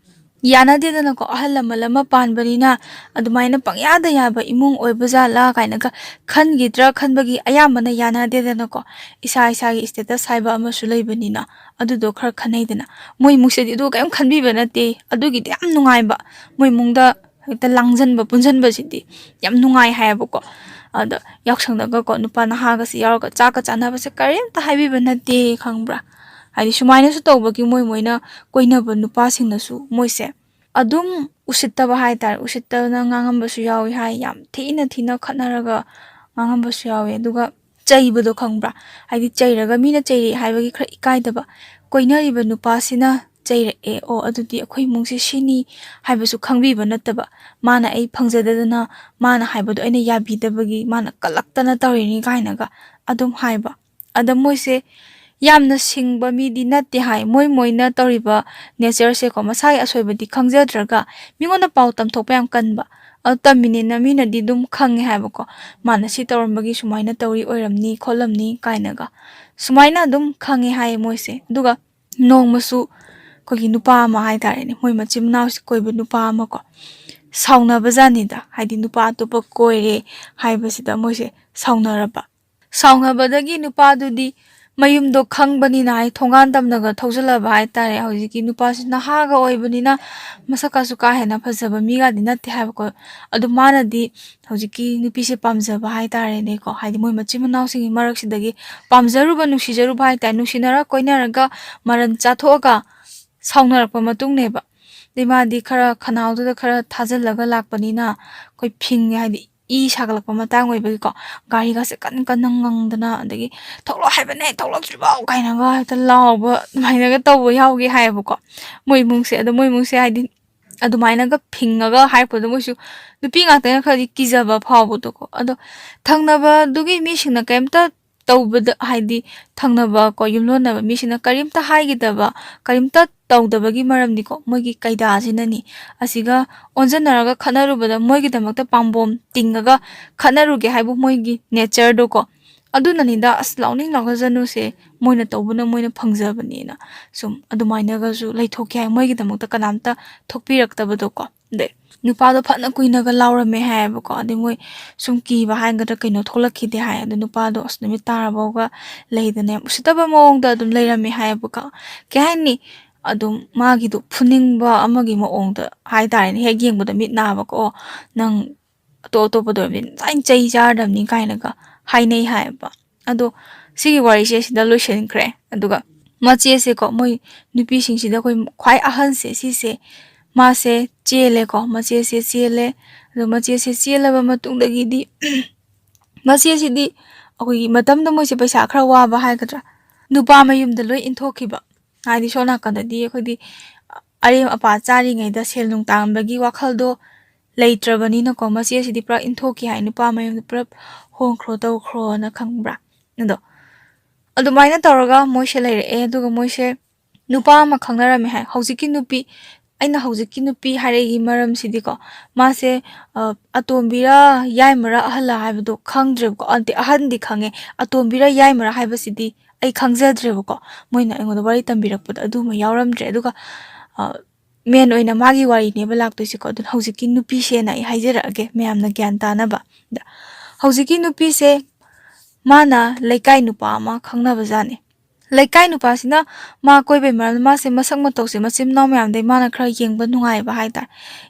ꯌꯥꯅꯗꯦꯗꯅꯀꯣ, ꯑꯍꯜ ꯂꯃꯟ ꯑꯃ ꯄꯥꯟꯕꯅꯤꯅ ꯑꯗꯨꯃꯥꯏꯅ ꯄꯪꯌꯥꯗ ꯌꯥꯕ ꯏꯃꯨꯡ ꯑꯣꯏꯕ ꯖꯥꯠꯂꯥ ꯀꯥꯏꯅꯒ ꯈꯟꯈꯤꯗ꯭ꯔꯥ ꯈꯟꯕꯒꯤ, ꯑꯌꯥꯝꯕꯅ ꯌꯥꯅꯗꯦꯗꯅꯀꯣ꯫ ꯏꯁꯥ ꯏꯁꯥꯒꯤ status ꯍꯥꯏꯕ ꯑꯃꯁꯨ ꯂꯩꯕꯅꯤꯅ ꯑꯗꯨꯗꯣ ꯈꯔ ꯈꯟꯅꯩꯗꯅ꯫ ꯃꯣꯏ ꯏꯃꯨꯡꯁꯤꯗꯤ ꯑꯗꯨ ꯀꯔꯤꯝ ꯈꯟꯕꯤꯕ ꯅꯠꯇꯦ, ꯑꯗꯨꯒꯤꯗꯤ ꯌꯥꯝ ꯅꯨꯡꯉꯥꯏꯕ꯫ ꯃꯣꯏ ꯏꯃꯨꯡꯗ ꯍꯦꯛꯇ ꯂꯥꯡꯁꯤꯟꯕ ꯄꯨꯟꯁꯤꯟꯕꯁꯤꯗꯤ ꯌꯥꯝ ꯅꯨꯡꯉꯥꯏ ꯍꯥꯏꯌꯦꯕꯀꯣ꯫ ꯑꯗ ꯌꯥꯎꯁꯪꯗꯒꯀꯣ ꯅꯨꯄꯥ ꯅꯍꯥꯒꯁꯦ ꯌꯥꯎꯔꯒ ꯆꯥꯛꯀ ꯆꯥꯅꯕꯁꯦ ꯀꯔꯤꯝꯇ ꯍꯥꯏꯕꯤꯕ ꯅꯠꯇꯦ, ꯈꯪꯕ꯭ꯔꯥ? ꯍꯥꯏꯗꯤ ꯁꯨꯃꯥꯏꯅꯁꯨ ꯇꯧꯕꯒꯤ ꯃꯣꯏ ꯃꯣꯏꯅ ꯀꯣꯏꯅꯕ ꯅꯨꯄꯥꯁꯤꯡꯅꯁꯨ ꯃꯣꯏꯁꯦ ꯑꯗꯨꯝ ꯎꯁꯤꯠꯇꯕ ꯍꯥꯏꯇꯥꯔꯦ, ꯎꯁꯤꯠꯇꯅ ꯉꯥꯡꯉꯝꯕꯁꯨ ꯌꯥꯎꯏ ꯍꯥꯏ, ꯌꯥꯝ ꯊꯤꯅ ꯊꯤꯅ ꯈꯠꯅꯔꯒ ꯉꯥꯡꯉꯝꯕꯁꯨ ꯌꯥꯎꯏ꯫ ꯑꯗꯨꯒ ꯆꯩꯕꯗꯣ ꯈꯪꯕ꯭ꯔꯥ? ꯍꯥꯏꯗꯤ ꯆꯩꯔꯒ, ꯃꯤꯅ ꯆꯩꯔꯛꯑꯦ ꯍꯥꯏꯕꯒꯤ ꯈꯔ ꯏꯀꯥꯏꯗꯕ, ꯀꯣꯏꯅꯔꯤꯕ ꯅꯨꯄꯥꯁꯤꯅ ꯆꯩꯔꯛꯑꯦ, ꯑꯣ ꯑꯗꯨꯗꯤ ꯑꯩꯈꯣꯏ ꯏꯃꯨꯡꯁꯦ ꯁꯤꯅꯤ ꯍꯥꯏꯕꯁꯨ ꯈꯪꯕꯤꯕ ꯅꯠꯇꯕ, ꯃꯥꯅ ꯑꯩ ꯐꯪꯖꯗꯗꯅ ꯃꯥꯅ ꯍꯥꯏꯕꯗꯣ ꯑꯩꯅ ꯌꯥꯕꯤꯗꯕꯒꯤ ꯃꯥꯅ ꯀꯜꯂꯛꯇꯅ ꯇꯧꯔꯤꯅꯤ ꯀꯥꯏꯅꯒ ꯑꯗꯨꯝ ꯍꯥꯏꯕ꯫ ꯑꯗ ꯃꯣꯏꯁꯦ ꯌꯥꯝꯅ ꯁꯤꯡꯕ ꯃꯤꯗꯤ ꯅꯠꯇꯦ ꯍꯥꯏ꯫ ꯃꯣꯏ ꯃꯣꯏꯅ ꯇꯧꯔꯤꯕ natureꯁꯦꯀꯣ, ꯃꯁꯥꯒꯤ ꯑꯁꯣꯏꯕꯗꯤ ꯈꯪꯖꯗ꯭ꯔꯒ ꯃꯤꯉꯣꯟꯗ ꯄꯥꯎ ꯇꯝꯊꯣꯛꯄ ꯌꯥꯝ ꯀꯟꯕ꯫ ꯑꯗꯨ ꯇꯝꯃꯤꯅꯦꯅ ꯃꯤꯅꯗꯤ ꯑꯗꯨꯝ ꯈꯪꯉꯦ ꯍꯥꯏꯕꯀꯣ, ꯃꯥꯅ ꯁꯤ ꯇꯧꯔꯝꯕꯒꯤ ꯁꯨꯃꯥꯏꯅ ꯇꯧꯔꯤ ꯑꯣꯏꯔꯝꯅꯤ ꯈꯣꯠꯂꯝꯅꯤ ꯀꯥꯏꯅꯒ, ꯁꯨꯃꯥꯏꯅ ꯑꯗꯨꯝ ꯈꯪꯉꯦ ꯍꯥꯏꯌꯦ ꯃꯣꯏꯁꯦ꯫ ꯑꯗꯨꯒ ꯅꯣꯡꯃꯁꯨ ꯑꯩꯈꯣꯏꯒꯤ ꯅꯨꯄꯥ ꯑꯃ ꯍꯥꯏꯇꯥꯔꯦꯅꯦ, ꯃꯣꯏ ꯃꯆꯤꯟ ꯃꯅꯥꯎꯁꯤ ꯀꯣꯏꯕ ꯅꯨꯄꯥ ꯑꯃꯀꯣ, ꯁꯥꯎꯅꯕ ꯖꯥꯠꯅꯤꯗ꯫ ꯍꯥꯏꯗꯤ ꯅꯨꯄꯥ ꯑꯇꯣꯞꯄ ꯀꯣꯏꯔꯦ ꯍꯥꯏꯕꯁꯤꯗ ꯃꯣꯏꯁꯦ ꯁꯥꯎꯅꯔꯕ꯫ ꯁꯥꯎꯅꯕꯗꯒꯤ ꯅꯨꯄꯥꯗꯨꯗꯤ ꯃꯌꯨꯝꯗꯣ ꯈꯪꯕꯅꯤꯅ ꯍꯥꯏ ꯊꯣꯡꯒꯥꯟ ꯇꯝꯅꯒ ꯊꯧꯖꯤꯜꯂꯕ ꯍꯥꯏꯇꯥꯔꯦ꯫ ꯍꯧꯖꯤꯛꯀꯤ ꯅꯨꯄꯥꯁꯤ ꯅꯍꯥꯒ ꯑꯣꯏꯕꯅꯤꯅ ꯃꯁꯛꯀꯁꯨ ꯀꯥ ꯍꯦꯟꯅ ꯐꯖꯕ ꯃꯤꯒꯗꯤ ꯅꯠꯇꯦ ꯍꯥꯏꯕꯀꯣ꯫ ꯑꯗꯨ ꯃꯥꯅꯗꯤ ꯍꯧꯖꯤꯛꯀꯤ ꯅꯨꯄꯤꯁꯦ ꯄꯥꯝꯖꯕ ꯍꯥꯏꯇꯥꯔꯦꯅꯦꯀꯣ꯫ ꯍꯥꯏꯗꯤ ꯃꯣꯏ ꯃꯆꯤꯟ ꯃꯅꯥꯎꯁꯤꯡꯒꯤ ꯃꯔꯛꯁꯤꯗꯒꯤ ꯄꯥꯝꯖꯔꯨꯕ, ꯅꯨꯡꯁꯤꯖꯔꯨꯕ ꯍꯥꯏꯇꯥꯔꯦ, ꯅꯨꯡꯁꯤꯅꯔ ꯀꯣꯏꯅꯔꯒ ꯃꯔꯟ ꯆꯥꯊꯣꯛꯑꯒ ꯁꯥꯎꯅꯔꯛꯄ ꯃꯇꯨꯡꯅꯦꯕ꯫ ꯑꯗꯩ ꯃꯥꯗꯤ ꯈꯔ ꯈꯅꯥꯎꯗꯨꯗ ꯈꯔ ꯊꯥꯖꯤꯜꯂꯒ ꯂꯥꯛꯄꯅꯤꯅ ꯑꯩꯈꯣꯏ ꯐꯤꯡꯉꯦ, ꯍꯥꯏꯗꯤ ꯏ ꯁꯥꯒꯠꯂꯛꯄ ꯃꯇꯥꯡ ꯑꯣꯏꯕꯒꯤꯀꯣ, ꯒꯥꯔꯤꯒꯁꯦ ꯀꯟꯅ ꯀꯟꯅ ꯉꯪꯗꯅ, ꯑꯗꯒꯤ "ꯊꯣꯛꯂꯛꯑꯣ ꯍꯥꯏꯕꯅꯦ, ꯊꯣꯛꯂꯛꯇ꯭ꯔꯤꯐꯥꯎ" ꯀꯥꯏꯅꯒ ꯍꯦꯛꯇ ꯂꯥꯎꯕ ꯑꯗꯨꯃꯥꯏꯅꯒ ꯇꯧꯕ ꯌꯥꯎꯒꯦ ꯍꯥꯏꯌꯦꯕꯀꯣ꯫ ꯃꯣꯏ ꯏꯃꯨꯡꯁꯦ, ꯑꯗꯣ ꯃꯣꯏ ꯏꯃꯨꯡꯁꯦ ꯍꯥꯏꯗꯤ ꯑꯗꯨꯃꯥꯏꯅꯒ ꯐꯤꯡꯉꯒ ꯍꯥꯏꯔꯛꯄꯗꯣ ꯃꯣꯏꯁꯨ ꯅꯨꯄꯤ ꯉꯥꯛꯇꯅ ꯈꯔꯗꯤ ꯀꯤꯖꯕ ꯐꯥꯎꯕꯗꯣꯀꯣ꯫ ꯑꯗꯣ ꯊꯪꯅꯕꯗꯨꯒꯤ ꯃꯤꯁꯤꯡꯅ ꯀꯩꯝꯇ ꯇꯧꯕꯗ, ꯍꯥꯏꯗꯤ ꯊꯪꯅꯕ ꯀꯣ, ꯌꯨꯝꯂꯣꯟꯅꯕ ꯃꯤꯁꯤꯡꯅ ꯀꯔꯤꯝꯇ ꯍꯥꯏꯈꯤꯗꯕ, ꯀꯔꯤꯝꯇ ꯇꯧꯗꯕꯒꯤ ꯃꯔꯝꯗꯤꯀꯣ, ꯃꯣꯏꯒꯤ ꯀꯩꯗꯥꯁꯤꯅꯅꯤ꯫ ꯑꯁꯤꯒ ꯑꯣꯟꯖꯟꯅꯔꯒ ꯈꯠꯅꯔꯨꯕꯗ ꯃꯣꯏꯒꯤꯗꯃꯛꯇ ꯄꯥꯝꯕꯣꯝ ꯇꯤꯡꯉꯒ ꯈꯠꯅꯔꯨꯒꯦ ꯍꯥꯏꯕꯨ ꯃꯣꯏꯒꯤ natureꯗꯣꯀꯣ, ꯑꯗꯨꯅꯅꯤꯗ, ꯑꯁ, ꯂꯥꯎꯅꯤꯡ ꯂꯥꯎꯖꯁꯅꯨꯁꯦ, ꯃꯣꯏꯅ ꯇꯧꯕꯅ ꯃꯣꯏꯅ ꯐꯪꯖꯕꯅꯦꯅ ꯁꯨꯝ ꯑꯗꯨꯃꯥꯏꯅꯒꯁꯨ ꯂꯩꯊꯣꯛꯀꯦ ꯍꯥꯏ, ꯃꯣꯏꯒꯤꯗꯃꯛꯇ ꯀꯅꯥꯝꯇ ꯊꯣꯛꯄꯤꯔꯛꯇꯕꯗꯣꯀꯣ꯫ ꯑꯗꯩ ꯅꯨꯄꯥꯗꯣ ꯐꯅ ꯀꯨꯏꯅꯒ ꯂꯥꯎꯔꯝꯃꯦ ꯍꯥꯏꯌꯦꯕꯀꯣ꯫ ꯑꯗꯩ ꯃꯣꯏ ꯁꯨꯝ ꯀꯤꯕ ꯍꯥꯏꯒꯗ꯭ꯔꯥ ꯀꯩꯅꯣ, ꯊꯣꯛꯂꯛꯈꯤꯗꯦ ꯍꯥꯏ꯫ ꯑꯗꯣ ꯅꯨꯄꯥꯗꯣ ꯑꯁ ꯅꯨꯃꯤꯠ ꯇꯥꯔꯐꯥꯎꯒ ꯂꯩꯗꯅ ꯌꯥꯝ ꯎꯁꯤꯠꯇꯕ ꯃꯑꯣꯡꯗ ꯑꯗꯨꯝ ꯂꯩꯔꯝꯃꯦ ꯍꯥꯏꯌꯦꯕꯀꯣ꯫ ꯀꯩ ꯍꯥꯏꯅꯤ, ꯑꯗꯨꯝ ꯃꯥꯒꯤꯗꯣ ꯐꯨꯅꯤꯡꯕ ꯑꯃꯒꯤ ꯃꯑꯣꯡꯗ ꯍꯥꯏꯇꯥꯔꯦꯅꯦ, ꯍꯦꯛ ꯌꯦꯡꯕꯗ ꯃꯤꯠ ꯅꯥꯕꯀꯣ꯫ "ꯑꯣ, ꯅꯪ ꯑꯇꯣꯞ ꯑꯇꯣꯞꯄꯗ ꯑꯣꯏꯔꯕꯗꯤ ꯉꯁꯥꯏꯅ ꯆꯩ ꯆꯥꯔꯗꯕꯅꯤ" ꯀꯥꯏꯅꯒ ꯍꯥꯏꯅꯩ ꯍꯥꯏꯌꯦꯕ꯫ ꯑꯗꯣ ꯁꯤꯒꯤ ꯋꯥꯔꯤꯁꯦ ꯁꯤꯗ ꯂꯣꯏꯁꯤꯟꯈ꯭ꯔꯦ꯫ ꯑꯗꯨꯒ ꯃꯆꯦꯁꯦꯀꯣ, ꯃꯣꯏ ꯅꯨꯄꯤꯁꯤꯡꯁꯤꯗ ꯑꯩꯈꯣꯏ ꯈ꯭ꯋꯥꯏ ꯑꯍꯟꯁꯦ ꯁꯤꯁꯦ, ꯃꯥꯁꯦ ꯆꯦꯜꯂꯦꯀꯣ, ꯃꯆꯦꯁꯦ ꯆꯦꯜꯂꯦ꯫ ꯑꯗꯣ ꯃꯆꯦꯁꯦ ꯆꯦꯜꯂꯕ ꯃꯇꯨꯡꯗꯒꯤꯗꯤ ꯃꯆꯦꯁꯤꯗꯤ ꯑꯩꯈꯣꯏꯒꯤ ꯃꯇꯝꯗ ꯃꯣꯏꯁꯦ ꯄꯩꯁꯥ ꯈꯔ ꯋꯥꯕ ꯍꯥꯏꯒꯗ꯭ꯔꯥ, ꯅꯨꯄꯥ ꯃꯌꯨꯝꯗ ꯂꯣꯏ ꯏꯟꯊꯣꯛꯈꯤꯕ꯫ ꯍꯥꯏꯗꯤ ꯁꯣꯝ ꯅꯥꯀꯟꯗꯗꯤ ꯑꯩꯈꯣꯏꯗꯤ ꯑꯔꯦꯝ ꯑꯄꯥ ꯆꯥꯔꯤꯉꯩꯗ ꯁꯦꯜ ꯅꯨꯡ ꯇꯥꯟꯕꯒꯤ ꯋꯥꯈꯜꯗꯣ ꯂꯩꯇ꯭ꯔꯕꯅꯤꯅꯀꯣ, ꯃꯆꯦꯁꯤꯗꯤ ꯄꯨꯔꯥ ꯏꯟꯊꯣꯛꯈꯤ ꯍꯥꯏ, ꯅꯨꯄꯥ ꯃꯌꯨꯝꯗ ꯄꯨꯂꯞ ꯍꯣꯡꯈ꯭ꯔꯣ ꯇꯧꯈ꯭ꯔꯣꯅ, ꯈꯪꯕ꯭ꯔꯥ? ꯑꯗꯣ ꯑꯗꯨꯃꯥꯏꯅ ꯇꯧꯔꯒ ꯃꯣꯏꯁꯦ ꯂꯩꯔꯛꯑꯦ꯫ ꯑꯗꯨꯒ ꯃꯣꯏꯁꯦ ꯅꯨꯄꯥ ꯑꯃ ꯈꯪꯅꯔꯝꯃꯦ ꯍꯥꯏ꯫ ꯍꯧꯖꯤꯛꯀꯤ ꯅꯨꯄꯤ, ꯑꯩꯅ ꯍꯧꯖꯤꯛꯀꯤ ꯅꯨꯄꯤ ꯍꯥꯏꯔꯛꯏꯒꯤ ꯃꯔꯝꯁꯤꯗꯤꯀꯣ, ꯃꯥꯁꯦ, ꯑ, ꯑꯇꯣꯝꯕꯤꯔ ꯌꯥꯏꯃꯔ ꯑꯍꯜꯂ ꯍꯥꯏꯕꯗꯣ ꯈꯪꯗ꯭ꯔꯦꯕꯀꯣ꯫ ꯑꯟꯇꯦ, ꯑꯍꯟꯗꯤ ꯈꯪꯉꯦ, ꯑꯇꯣꯝꯕꯤꯔ ꯌꯥꯏꯃꯔ ꯍꯥꯏꯕꯁꯤꯗꯤ ꯑꯩ ꯈꯪꯖꯗ꯭ꯔꯦꯕꯀꯣ꯫ ꯃꯣꯏꯅ ꯑꯩꯉꯣꯟꯗ ꯋꯥꯔꯤ ꯇꯝꯕꯤꯔꯛꯄꯗ ꯑꯗꯨꯃ ꯌꯥꯎꯔꯝꯗ꯭ꯔꯦ꯫ ꯑꯗꯨꯒ, ꯑ, ꯃꯦꯟ ꯑꯣꯏꯅ ꯃꯥꯒꯤ ꯋꯥꯔꯤꯅꯦꯕ ꯂꯥꯛꯇꯣꯏꯁꯦꯀꯣ꯫ ꯑꯗꯨꯅ ꯍꯧꯖꯤꯛꯀꯤ ꯅꯨꯄꯤꯁꯦꯅ ꯑꯩ ꯍꯥꯏꯖꯔꯛꯑꯒꯦ, ꯃꯌꯥꯝꯅ ꯒ꯭ꯌꯥꯟ ꯇꯥꯅꯕ꯫ ꯑꯗ ꯍꯧꯖꯤꯛꯀꯤ ꯅꯨꯄꯤꯁꯦ, ꯃꯥꯅ ꯂꯩꯀꯥꯏ ꯅꯨꯄꯥ ꯑꯃ ꯈꯪꯅꯕꯖꯥꯠꯅꯤ꯫ ꯂꯩꯀꯥꯏ ꯅꯨꯄꯥꯁꯤꯅ ꯃꯥ ꯀꯣꯏꯕꯩ ꯃꯔꯝꯗ, ꯃꯥꯁꯦ ꯃꯁꯛ ꯃꯇꯧꯁꯦ ꯃꯆꯤꯟ ꯃꯅꯥꯎ ꯃꯌꯥꯝꯗꯩ ꯃꯥꯅ ꯈꯔ ꯌꯦꯡꯕ ꯅꯨꯡꯉꯥꯏꯕ ꯍꯥꯏꯇꯥꯔꯦ꯫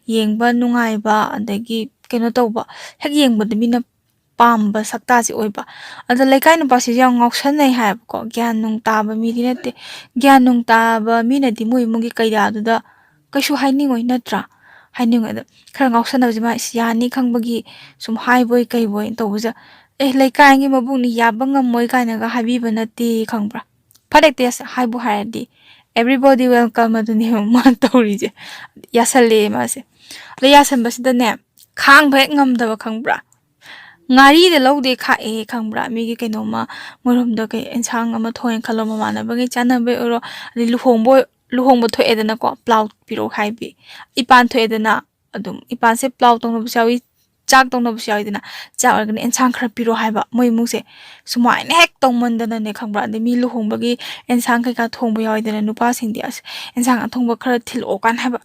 ꯌꯦꯡꯕ ꯅꯨꯡꯉꯥꯏꯕ, ꯑꯗꯒꯤ ꯀꯩꯅꯣ ꯇꯧꯕ, ꯍꯦꯛ ꯌꯦꯡꯕꯗ ꯃꯤꯅ ꯄꯥꯝꯕ ꯁꯛꯇꯥꯁꯦ ꯑꯣꯏꯕ꯫ ꯑꯗꯣ ꯂꯩꯀꯥꯏ ꯅꯨꯄꯥꯁꯤꯁꯨ ꯌꯥꯝ ꯉꯥꯎꯁꯟꯅꯩ ꯍꯥꯏꯌꯦꯕꯀꯣ꯫ ꯒ꯭ꯌꯥꯟ ꯅꯨꯡ ꯇꯥꯕ ꯃꯤꯗꯤ ꯅꯠꯇꯦ꯫ ꯒ꯭ꯌꯥꯟ ꯅꯨꯡ ꯇꯥꯕ ꯃꯤꯅꯗꯤ ꯃꯣꯏ ꯏꯃꯨꯡꯒꯤ ꯀꯩꯔꯥꯗꯨꯗ ꯀꯩꯁꯨ ꯍꯥꯏꯅꯤꯡꯉꯣꯏ, ꯅꯠꯇ꯭ꯔꯥ? ꯍꯥꯏꯅꯤꯡꯉꯣꯏ꯫ ꯑꯗꯣ ꯈꯔ ꯉꯥꯎꯁꯟꯅꯕꯁꯦ ꯃꯥ ꯏꯁ ꯌꯥꯅꯤ ꯈꯪꯕꯒꯤ ꯁꯨꯝ ꯍꯥꯏꯕꯣꯏ ꯀꯩꯕꯣꯏ ꯇꯧꯕꯁꯦ, "ꯑꯦ, ꯂꯩꯀꯥꯏꯒꯤ ꯃꯕꯨꯡꯅꯤ, ꯌꯥꯕ ꯉꯝꯃꯣꯏ" ꯀꯥꯏꯅꯒ ꯍꯥꯏꯕꯤꯕ ꯅꯠꯇꯦ, ꯈꯪꯕ꯭ꯔꯥ? ꯐꯔꯦꯛꯇ ꯌꯥꯁ-, ꯍꯥꯏꯕꯨ ꯍꯥꯏꯔꯗꯤ, "Everybody welcome" ꯑꯗꯨꯅꯦꯕ ꯃꯥꯅ ꯇꯧꯔꯤꯁꯦ꯫ ꯌꯥꯁꯜꯂꯦ ꯃꯥꯁꯦ꯫ ꯑꯗꯣ ꯌꯥꯁꯟꯕꯁꯤꯗꯅꯦ, ꯈꯥꯡꯕ ꯍꯦꯛ ꯉꯝꯗꯕ, ꯈꯪꯕ꯭ꯔꯥ? ꯉꯥꯔꯤꯗ ꯂꯧꯗꯦ ꯈꯥꯛꯑꯦ, ꯈꯪꯕ꯭ꯔꯥ? ꯃꯤꯒꯤ ꯀꯩꯅꯣꯝꯃ, ꯃꯣꯏꯔꯣꯝꯗ ꯀꯩ ꯑꯦꯟꯁꯥꯡ ꯑꯃ ꯊꯣꯡꯉꯦ ꯈꯜꯂꯣ, ꯃꯃꯥꯟꯅꯕꯒꯤ ꯆꯥꯅꯕꯩ ꯑꯣꯏꯔꯣ, ꯑꯗꯩ ꯂꯨꯍꯣꯡꯕ ꯑꯣꯏ-, ꯂꯨꯍꯣꯡꯕ ꯊꯣꯛꯑꯦꯗꯅꯀꯣ, ꯄ꯭ꯂꯥꯎ ꯄꯤꯔꯛꯑꯣ ꯍꯥꯏꯕꯤ꯫ ꯏꯄꯥꯟ ꯊꯣꯛꯑꯦꯗꯅ, ꯑꯗꯨꯝ ꯏꯄꯥꯟꯁꯦ ꯄ꯭ꯂꯥꯎ ꯇꯧꯅꯕꯁꯨ ꯌꯥꯎꯏ, ꯆꯥꯛ ꯇꯧꯅꯕꯁꯨ ꯌꯥꯎꯋꯤꯗꯅ, ꯆꯥꯛ ꯑꯣꯏꯔꯒꯅ ꯑꯦꯟꯁꯥꯡ ꯈꯔ ꯄꯤꯔꯣ ꯍꯥꯏꯕ꯫ ꯃꯣꯏ ꯏꯃꯨꯡꯁꯦ ꯁꯨꯃꯥꯏꯅ ꯍꯦꯛ ꯇꯧꯃꯟꯗꯅꯅꯦ, ꯈꯪꯕ꯭ꯔꯥ? ꯑꯗꯩ ꯃꯤ ꯂꯨꯍꯣꯡꯕꯒꯤ ꯑꯦꯟꯁꯥꯡ ꯀꯩꯀꯥ ꯊꯣꯡꯕ ꯌꯥꯎꯋꯤꯗꯅ, ꯅꯨꯄꯥꯁꯤꯡꯗꯤ ꯑꯁ ꯑꯦꯟꯁꯥꯡ ꯑꯊꯣꯡꯕ ꯈꯔ ꯊꯤꯜꯂꯛꯑꯣ ꯀꯥꯏꯅ ꯍꯥꯏꯕ꯫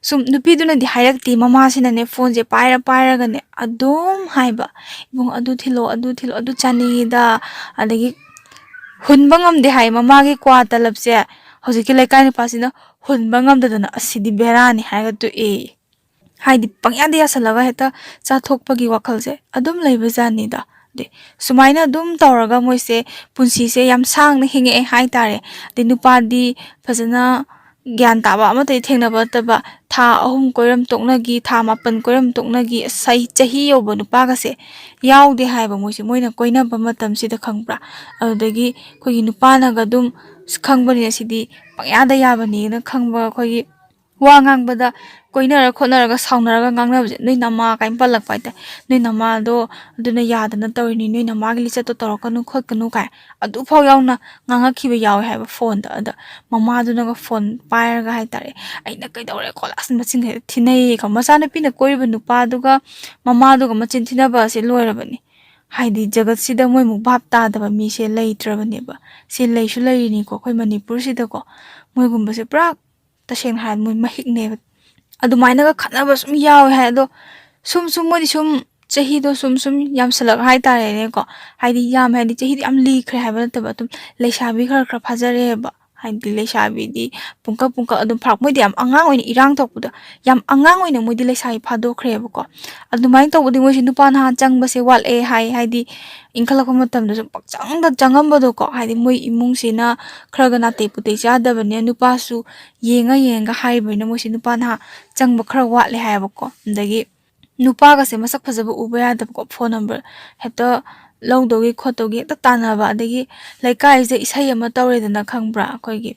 ꯁꯨꯝ ꯅꯨꯄꯤꯗꯨꯅꯗꯤ ꯍꯥꯏꯔꯛꯇꯦ, ꯃꯃꯥꯁꯤꯅꯅꯦ ꯐꯣꯟꯁꯦ ꯄꯥꯏꯔ ꯄꯥꯏꯔꯒꯅꯦ ꯑꯗꯨꯝ ꯍꯥꯏꯕ, "ꯏꯕꯨꯡ, ꯑꯗꯨ ꯊꯤꯜꯂꯛꯑꯣ, ꯑꯗꯨ ꯊꯤꯜꯂꯛꯑꯣ, ꯑꯗꯨ ꯆꯥꯅꯤꯡꯉꯤꯗ, ꯑꯗꯒꯤ ꯍꯨꯟꯕ ꯉꯝꯗꯦ" ꯍꯥꯏ ꯃꯃꯥꯒꯤ ꯀ꯭ꯋꯥ ꯇꯂꯞꯁꯦ꯫ ꯍꯧꯖꯤꯛꯀꯤ ꯂꯩꯀꯥꯏ ꯅꯨꯄꯥꯁꯤꯅ ꯍꯨꯟꯕ ꯉꯝꯗꯗꯅ "ꯑꯁꯤꯗꯤ ꯕꯦꯔꯥꯅꯤ" ꯍꯥꯏꯔꯒ ꯇꯣꯛꯑꯦ꯫ ꯍꯥꯏꯗꯤ ꯄꯪꯌꯥꯗ ꯌꯥꯁꯜꯂꯒ ꯍꯦꯛꯇ ꯆꯥꯊꯣꯛꯄꯒꯤ ꯋꯥꯈꯜꯁꯦ ꯑꯗꯨꯝ ꯂꯩꯕꯖꯥꯠꯅꯤꯗ꯫ ꯑꯗꯩ ꯁꯨꯃꯥꯏꯅ ꯑꯗꯨꯝ ꯇꯧꯔꯒ ꯃꯣꯏꯁꯦ ꯄꯨꯟꯁꯤꯁꯦ ꯌꯥꯝ ꯁꯥꯡꯅ ꯍꯤꯡꯉꯛꯑꯦ ꯍꯥꯏꯇꯥꯔꯦ꯫ ꯑꯗꯩ ꯅꯨꯄꯥꯗꯤ ꯐꯖꯅ ꯒ꯭ꯌꯥꯟ ꯇꯥꯕ ꯑꯃꯠꯇꯗꯤ ꯊꯦꯡꯅꯕ ꯅꯠꯇꯕ, ꯊꯥ ꯑꯍꯨꯝ ꯀꯣꯏꯔꯝ ꯇꯣꯛꯅꯈꯤ, ꯊꯥ ꯃꯥꯄꯟ ꯀꯣꯏꯔꯝ ꯇꯣꯛꯅꯈꯤ, ꯆꯍꯤ ꯆꯍꯤ ꯌꯧꯕ ꯅꯨꯄꯥꯒꯁꯦ ꯌꯥꯎꯗꯦ ꯍꯥꯏꯕ ꯃꯣꯏꯁꯦ, ꯃꯣꯏꯅ ꯀꯣꯏꯅꯕ ꯃꯇꯝꯁꯤꯗ, ꯈꯪꯕ꯭ꯔꯥ? ꯑꯗꯨꯗꯒꯤ ꯑꯩꯈꯣꯏꯒꯤ ꯅꯨꯄꯥꯅꯒ ꯑꯗꯨꯝ "ꯑꯁ, ꯈꯪꯕꯅꯤꯅ ꯁꯤꯗꯤ ꯄꯪꯌꯥꯗ ꯌꯥꯕꯅꯤꯅ" ꯈꯪꯕ, ꯑꯩꯈꯣꯏꯒꯤ ꯋꯥ ꯉꯥꯡꯕꯗ ꯀꯣꯏꯅꯔ ꯈꯣꯠꯅꯔꯒ ꯁꯥꯎꯅꯔꯒ ꯉꯥꯡꯅꯕꯁꯦ, "ꯅꯣꯏ ꯅꯃꯥ" ꯀꯥꯏꯅ ꯄꯜꯂꯛꯄ ꯍꯥꯏꯇꯥꯔꯦ, "ꯅꯣꯏ ꯅꯃꯥꯗꯣ ꯑꯗꯨꯅ ꯌꯥꯗꯅ ꯇꯧꯔꯤꯅꯤ, ꯅꯣꯏ ꯅꯃꯥꯒꯤ ꯂꯤꯆꯠꯇꯣ ꯇꯧꯔꯛꯀꯅꯨ ꯈꯣꯠꯀꯅꯨ" ꯀꯥꯏ ꯑꯗꯨꯐꯥꯎ ꯌꯥꯎꯅ ꯉꯥꯡꯉꯛꯈꯤꯕ ꯌꯥꯎꯋꯦ ꯍꯥꯏꯕ ꯐꯣꯟꯗ꯫ ꯑꯗ ꯃꯃꯥꯗꯨꯅꯒ ꯐꯣꯟ ꯄꯥꯏꯔꯒ ꯍꯥꯏꯇꯥꯔꯦ, "ꯑꯩꯅ ꯀꯩꯗꯧꯔꯦ ꯈꯣꯠꯂꯦ", ꯑꯁ ꯃꯆꯤꯟ ꯍꯦꯛꯇ ꯊꯤꯅꯩꯌꯦꯀꯣ꯫ ꯃꯆꯥꯅꯨꯄꯤꯅ ꯀꯣꯏꯔꯤꯕ ꯅꯨꯄꯥꯗꯨꯒ ꯃꯃꯥꯗꯨꯒ ꯃꯆꯤꯟ ꯊꯤꯅꯕ ꯑꯁꯦ ꯂꯣꯏꯔꯕꯅꯤ꯫ ꯍꯥꯏꯗꯤ ꯖꯒꯠꯁꯤꯗ ꯃꯣꯏꯃꯨꯛ ꯚꯥꯞ ꯇꯥꯗꯕ ꯃꯤꯁꯦ ꯂꯩꯇ꯭ꯔꯕꯅꯦꯕ꯫ ꯁꯤ ꯂꯩꯁꯨ ꯂꯩꯔꯤꯅꯤꯀꯣ ꯑꯩꯈꯣꯏ ꯃꯅꯤꯄꯨꯔꯁꯤꯗꯀꯣ꯫ ꯃꯣꯏꯒꯨꯝꯕꯁꯦ ꯄꯨꯔꯥ ꯇꯁꯦꯡꯅ ꯍꯥꯏꯔꯗꯤ ꯃꯣꯏ ꯃꯍꯤꯛꯅꯦꯕ꯫ ꯑꯗꯨꯃꯥꯏꯅꯒ ꯈꯠꯅꯕ ꯁꯨꯝ ꯌꯥꯎꯋꯦ ꯍꯥꯏ꯫ ꯑꯗꯣ ꯁꯨꯝ ꯁꯨꯝ ꯃꯣꯏꯗꯤ ꯁꯨꯝ ꯆꯍꯤꯗꯣ ꯁꯨꯝ ꯁꯨꯝ ꯌꯥꯝꯁꯜꯂꯛ ꯍꯥꯏꯇꯥꯔꯦꯅꯦꯀꯣ꯫ ꯍꯥꯏꯗꯤ ꯌꯥꯝ ꯍꯥꯏꯗꯤ ꯆꯍꯤꯗꯤ ꯌꯥꯝ ꯂꯤꯈ꯭ꯔꯦ ꯍꯥꯏꯕ ꯅꯠꯇꯕ, ꯑꯗꯨꯝ ꯂꯩꯁꯥꯕꯤ ꯈꯔ ꯈꯔ ꯐꯥꯖꯔꯛꯑꯦꯕ꯫ ꯍꯥꯏꯗꯤ ꯂꯩꯁꯥꯕꯤꯗꯤ ꯄꯨꯡꯀꯛ ꯄꯨꯡꯀꯛ ꯑꯗꯨꯝ ꯐꯥꯔꯛ-, ꯃꯣꯏꯗꯤ ꯌꯥꯝ ꯑꯉꯥꯡ ꯑꯣꯏꯅ ꯏꯔꯥꯡ ꯊꯣꯛꯄꯗꯣ, ꯌꯥꯝ ꯑꯉꯥꯡ ꯑꯣꯏꯅ ꯃꯣꯏꯗꯤ ꯂꯩꯁꯥꯕꯤ ꯐꯥꯗꯣꯛꯈ꯭ꯔꯦꯕꯀꯣ꯫ ꯑꯗꯨꯃꯥꯏꯅ ꯇꯧꯕꯗꯤ ꯃꯣꯏꯁꯦ ꯅꯨꯄꯥ ꯅꯍꯥ ꯆꯪꯕꯁꯦ ꯋꯥꯠꯂꯛꯑꯦ ꯍꯥꯏ꯫ ꯍꯥꯏꯗꯤ ꯏꯟꯈꯠꯂꯛꯄ ꯃꯇꯝꯗꯁꯨ ꯄꯪꯆꯪꯗ ꯆꯪꯉꯝꯕꯗꯣꯀꯣ꯫ ꯍꯥꯏꯗꯤ ꯃꯣꯏ ꯏꯃꯨꯡꯁꯤꯅ ꯈꯔꯒ ꯅꯥꯇꯩ ꯄꯨꯇꯩ ꯆꯥꯗꯕꯅꯤꯅ ꯅꯨꯄꯥꯁꯨ ꯌꯦꯡꯉ ꯌꯦꯡꯉꯒ ꯍꯥꯏꯔꯤꯕꯅꯤꯅ ꯃꯣꯏꯁꯦ ꯅꯨꯄꯥ ꯅꯍꯥ ꯆꯪꯕ ꯈꯔ ꯋꯥꯠꯂꯦ ꯍꯥꯏꯌꯦꯕꯀꯣ꯫ ꯑꯗꯒꯤ ꯅꯨꯄꯥꯒꯁꯦ ꯃꯁꯛ ꯐꯖꯕ ꯎꯕ ꯌꯥꯗꯕꯀꯣ, ꯐꯣꯟ ꯅꯝꯕꯔ ꯍꯦꯛꯇ ꯂꯧꯗꯧꯒꯤ ꯈꯣꯠꯇꯧꯒꯤ ꯍꯦꯛꯇ ꯇꯥꯟꯅꯕ꯫ ꯑꯗꯒꯤ ꯂꯩꯀꯥꯏꯁꯤꯗ ꯏꯁꯩ ꯑꯃ ꯇꯧꯔꯦꯗꯅ, ꯈꯪꯕ꯭ꯔꯥ? ꯑꯩꯈꯣꯏꯒꯤ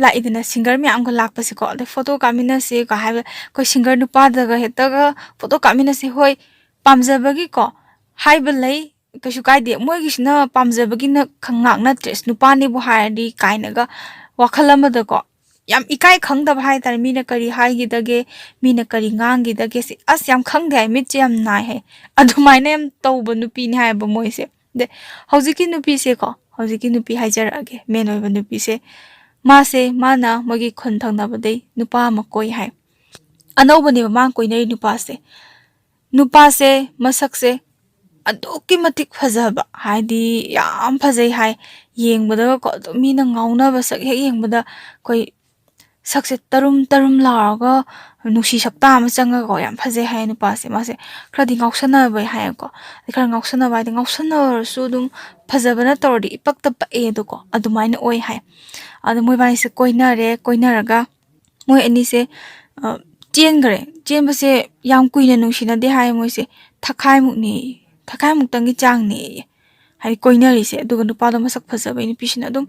ꯂꯥꯛꯏꯗꯅ ꯁꯤꯡꯒꯔ ꯃꯌꯥꯝꯒ ꯂꯥꯛꯄꯁꯦꯀꯣ, ꯑꯗꯩ ꯐꯣꯇꯣ ꯀꯥꯞꯃꯤꯟꯅꯁꯦꯒ ꯍꯥꯏꯕ, ꯑꯩꯈꯣꯏ ꯁꯤꯡꯒꯔ ꯅꯨꯄꯥꯗꯒ ꯍꯦꯛꯇꯒ ꯐꯣꯇꯣ ꯀꯥꯞꯃꯤꯟꯅꯁꯦ, ꯍꯣꯏ, ꯄꯥꯝꯖꯕꯒꯤꯀꯣ ꯍꯥꯏꯕ ꯂꯩ, ꯀꯩꯁꯨ ꯀꯥꯏꯗꯦ꯫ ꯃꯣꯏꯒꯤꯁꯤꯅ ꯄꯥꯝꯖꯕꯒꯤꯅ ꯈ-, ꯉꯥꯛ ꯅꯠꯇ꯭ꯔꯦ, ꯑꯁ, ꯅꯨꯄꯥꯅꯦꯕꯨ ꯍꯥꯏꯔꯗꯤ ꯀꯥꯏꯅꯒ ꯋꯥꯈꯜ ꯑꯃꯗꯀꯣ ꯌꯥꯝ ꯏꯀꯥꯏ ꯈꯪꯗꯕ ꯍꯥꯏꯇꯥꯔꯦ꯫ ꯃꯤꯅ ꯀꯔꯤ ꯍꯥꯏꯈꯤꯗꯒꯦ, ꯃꯤꯅ ꯀꯔꯤ ꯉꯥꯡꯈꯤꯗꯒꯦ ꯁꯤ ꯑꯁ ꯌꯥꯝ ꯈꯪꯗꯦ ꯍꯥꯏ, ꯃꯤꯠꯁꯦ ꯌꯥꯝ ꯅꯥꯏ ꯍꯥꯏ꯫ ꯑꯗꯨꯃꯥꯏꯅ ꯌꯥꯝ ꯇꯧꯕ ꯅꯨꯄꯤꯅꯤ ꯍꯥꯏꯌꯦꯕ ꯃꯣꯏꯁꯦ꯫ ꯑꯗꯩ ꯍꯧꯖꯤꯛꯀꯤ ꯅꯨꯄꯤꯁꯦꯀꯣ, ꯍꯧꯖꯤꯛꯀꯤ ꯅꯨꯄꯤ ꯍꯥꯏꯖꯔꯛꯑꯒꯦ, ꯃꯦꯟ ꯑꯣꯏꯕ ꯅꯨꯄꯤꯁꯦ, ꯃꯥꯁꯦ, ꯃꯥꯅ ꯃꯣꯏꯒꯤ ꯈꯨꯟ ꯊꯪꯅꯕꯗꯩ ꯅꯨꯄꯥ ꯑꯃ ꯀꯣꯏ ꯍꯥꯏ꯫ ꯑꯅꯧꯕꯅꯦꯕ ꯃꯥꯅ ꯀꯣꯏꯅꯔꯤ ꯅꯨꯄꯥꯁꯦ꯫ ꯅꯨꯄꯥꯁꯦ ꯃꯁꯛꯁꯦ ꯑꯗꯨꯛꯀꯤ ꯃꯇꯤꯛ ꯐꯖꯕ, ꯍꯥꯏꯗꯤ ꯌꯥꯝ ꯐꯖꯩ ꯍꯥꯏ꯫ ꯌꯦꯡꯕꯗꯒꯀꯣ ꯑꯗꯨꯝ ꯃꯤꯅ ꯉꯥꯎꯅꯕ, ꯁꯛ ꯍꯦꯛ ꯌꯦꯡꯕꯗ ꯑꯩꯈꯣꯏ ꯁꯛꯁꯦ ꯇꯔꯨꯝ ꯇꯔꯨꯝ ꯂꯥꯎꯔꯒ ꯅꯨꯡꯁꯤ ꯁꯛꯇꯥ ꯑꯃ ꯆꯪꯉꯒꯀꯣ ꯌꯥꯝ ꯐꯖꯩ ꯍꯥꯏ ꯅꯨꯄꯥꯁꯦ꯫ ꯃꯥꯁꯦ ꯈꯔꯗꯤ ꯉꯥꯎꯁꯟꯅꯕ ꯍꯥꯏꯌꯦꯀꯣ꯫ ꯑꯗꯩ ꯈꯔ ꯉꯥꯎꯁꯟꯅꯕ ꯍꯥꯏꯗꯤ ꯉꯥꯎꯁꯟꯅꯔꯁꯨ ꯑꯗꯨꯝ ꯐꯖꯕꯅ ꯇꯧꯔꯗꯤ ꯏꯄꯛꯇ ꯄꯛꯑꯦ ꯑꯗꯣꯀꯣ, ꯑꯗꯨꯃꯥꯏꯅ ꯑꯣꯏ ꯍꯥꯏ꯫ ꯑꯗꯣ ꯃꯣꯏꯕꯥꯅꯤꯁꯦ ꯀꯣꯏꯅꯔꯦ, ꯀꯣꯏꯅꯔꯒ ꯃꯣꯏ ꯑꯅꯤꯁꯦ, ꯑ, ꯆꯦꯟꯈ꯭ꯔꯦ꯫ ꯆꯦꯟꯕꯁꯦ ꯌꯥꯝ ꯀꯨꯏꯅ ꯅꯨꯡꯁꯤꯅꯗꯦ ꯍꯥꯏ ꯃꯣꯏꯁꯦ, ꯊꯈꯥꯏꯃꯨꯛꯅꯦ, ꯊꯈꯥꯏꯃꯨꯛꯇꯪꯒꯤ ꯆꯥꯡꯅꯦ꯫ ꯍꯥꯏꯗꯤ ꯀꯣꯏꯅꯔꯤꯁꯦ꯫ ꯑꯗꯨꯒ ꯅꯨꯄꯥꯗꯣ ꯃꯁꯛ ꯐꯖꯕꯩ ꯅꯨꯄꯤꯁꯤꯅ ꯑꯗꯨꯝ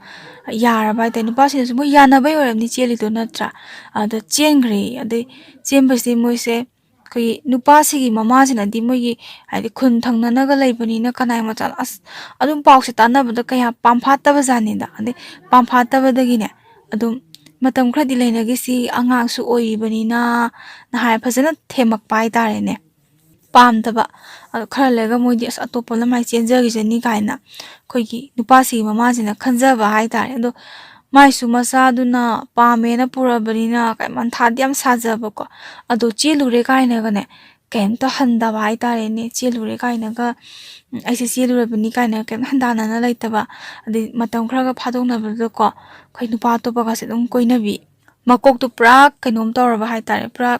ꯌꯥꯔꯕ ꯍꯥꯏꯇꯥꯔꯦ꯫ ꯅꯨꯄꯥꯁꯤꯅꯁꯨ ꯃꯣꯏ ꯌꯥꯅꯕꯩ ꯑꯣꯏꯔꯝꯅꯤ ꯆꯦꯜꯂꯤꯗꯣ ꯅꯠꯇ꯭ꯔꯥ? ꯑꯗ ꯆꯦꯟꯈ꯭ꯔꯦ꯫ ꯑꯗꯩ ꯆꯦꯟꯕꯁꯤꯗꯤ ꯃꯣꯏꯁꯦ ꯑꯩꯈꯣꯏꯒꯤ ꯅꯨꯄꯥꯁꯤꯒꯤ ꯃꯃꯥꯁꯤꯅꯗꯤ ꯃꯣꯏꯒꯤ ꯍꯥꯏꯗꯤ ꯈꯨꯟ ꯊꯪꯅꯅꯒ ꯂꯩꯕꯅꯤꯅ ꯀꯅꯥꯏ ꯃꯆꯥ ꯑꯁ ꯑꯗꯨꯝ ꯄꯥꯎꯁꯦ ꯇꯥꯟꯅꯕꯗ ꯀꯌꯥ ꯄꯥꯝꯐꯥꯠꯇꯕ ꯖꯥꯠꯅꯤꯗ꯫ ꯑꯗꯩ ꯄꯥꯝꯐꯥꯠꯇꯕꯗꯒꯤꯅꯦ ꯑꯗꯨꯝ ꯃꯇꯝ ꯈꯔꯗꯤ ꯂꯩꯅꯈꯤꯁꯤ, ꯑꯉꯥꯡꯁꯨ ꯑꯣꯏꯔꯤꯕꯅꯤꯅ ꯅ ꯍꯥꯏ ꯐꯖꯅ ꯊꯦꯝꯃꯛꯄ ꯍꯥꯏꯇꯥꯔꯦꯅꯦ꯫ ꯄꯥꯝꯗꯕ꯫ ꯑꯗꯣ ꯈꯔ ꯂꯩꯔꯒ ꯃꯣꯏꯗꯤ ꯑꯁ ꯑꯇꯣꯞꯄ ꯂꯝ ꯍꯥꯏ ꯆꯦꯟꯖꯈꯤꯁꯅꯤ ꯀꯥꯏꯅ ꯑꯩꯈꯣꯏꯒꯤ ꯅꯨꯄꯥꯁꯤꯒꯤ ꯃꯃꯥꯁꯤꯅ ꯈꯟꯖꯕ ꯍꯥꯏꯇꯥꯔꯦ꯫ ꯑꯗꯣ ꯃꯥꯏꯁꯨ ꯃꯆꯥꯗꯨꯅ ꯄꯥꯝꯃꯦꯅ ꯄꯨꯔꯕꯅꯤꯅ ꯀꯩ ꯃꯟꯊꯥꯗꯤ ꯌꯥꯝ ꯁꯥꯖꯕꯀꯣ꯫ ꯑꯗꯣ ꯆꯦꯜꯂꯨꯔꯦ ꯀꯥꯏꯅꯒꯅꯦ ꯀꯩꯝꯇ ꯍꯟꯗꯕ ꯍꯥꯏꯇꯥꯔꯦꯅꯦ꯫ ꯆꯦꯜꯂꯨꯔꯦ ꯀꯥꯏꯅꯒ, "ꯎꯝ, ꯑꯩꯁꯦ ꯆꯦꯜꯂꯨꯔꯕꯅꯤ" ꯀꯥꯏꯅ ꯀꯩꯝ ꯍꯟꯗꯥꯅꯅ ꯂꯩꯇꯕ꯫ ꯑꯗꯩ ꯃꯇꯝ ꯈꯔꯒ ꯐꯥꯗꯣꯛꯅꯕꯗꯨꯗꯀꯣ ꯑꯩꯈꯣꯏ ꯅꯨꯄꯥ ꯑꯇꯣꯞꯄꯒꯁꯦ ꯑꯗꯨꯝ ꯀꯣꯏꯅꯕꯤ꯫ ꯃꯀꯣꯛꯇꯣ ꯄꯨꯔꯥ ꯀꯩꯅꯣꯝ ꯇꯧꯔꯕ ꯍꯥꯏꯇꯥꯔꯦ, ꯄꯨꯔꯥ,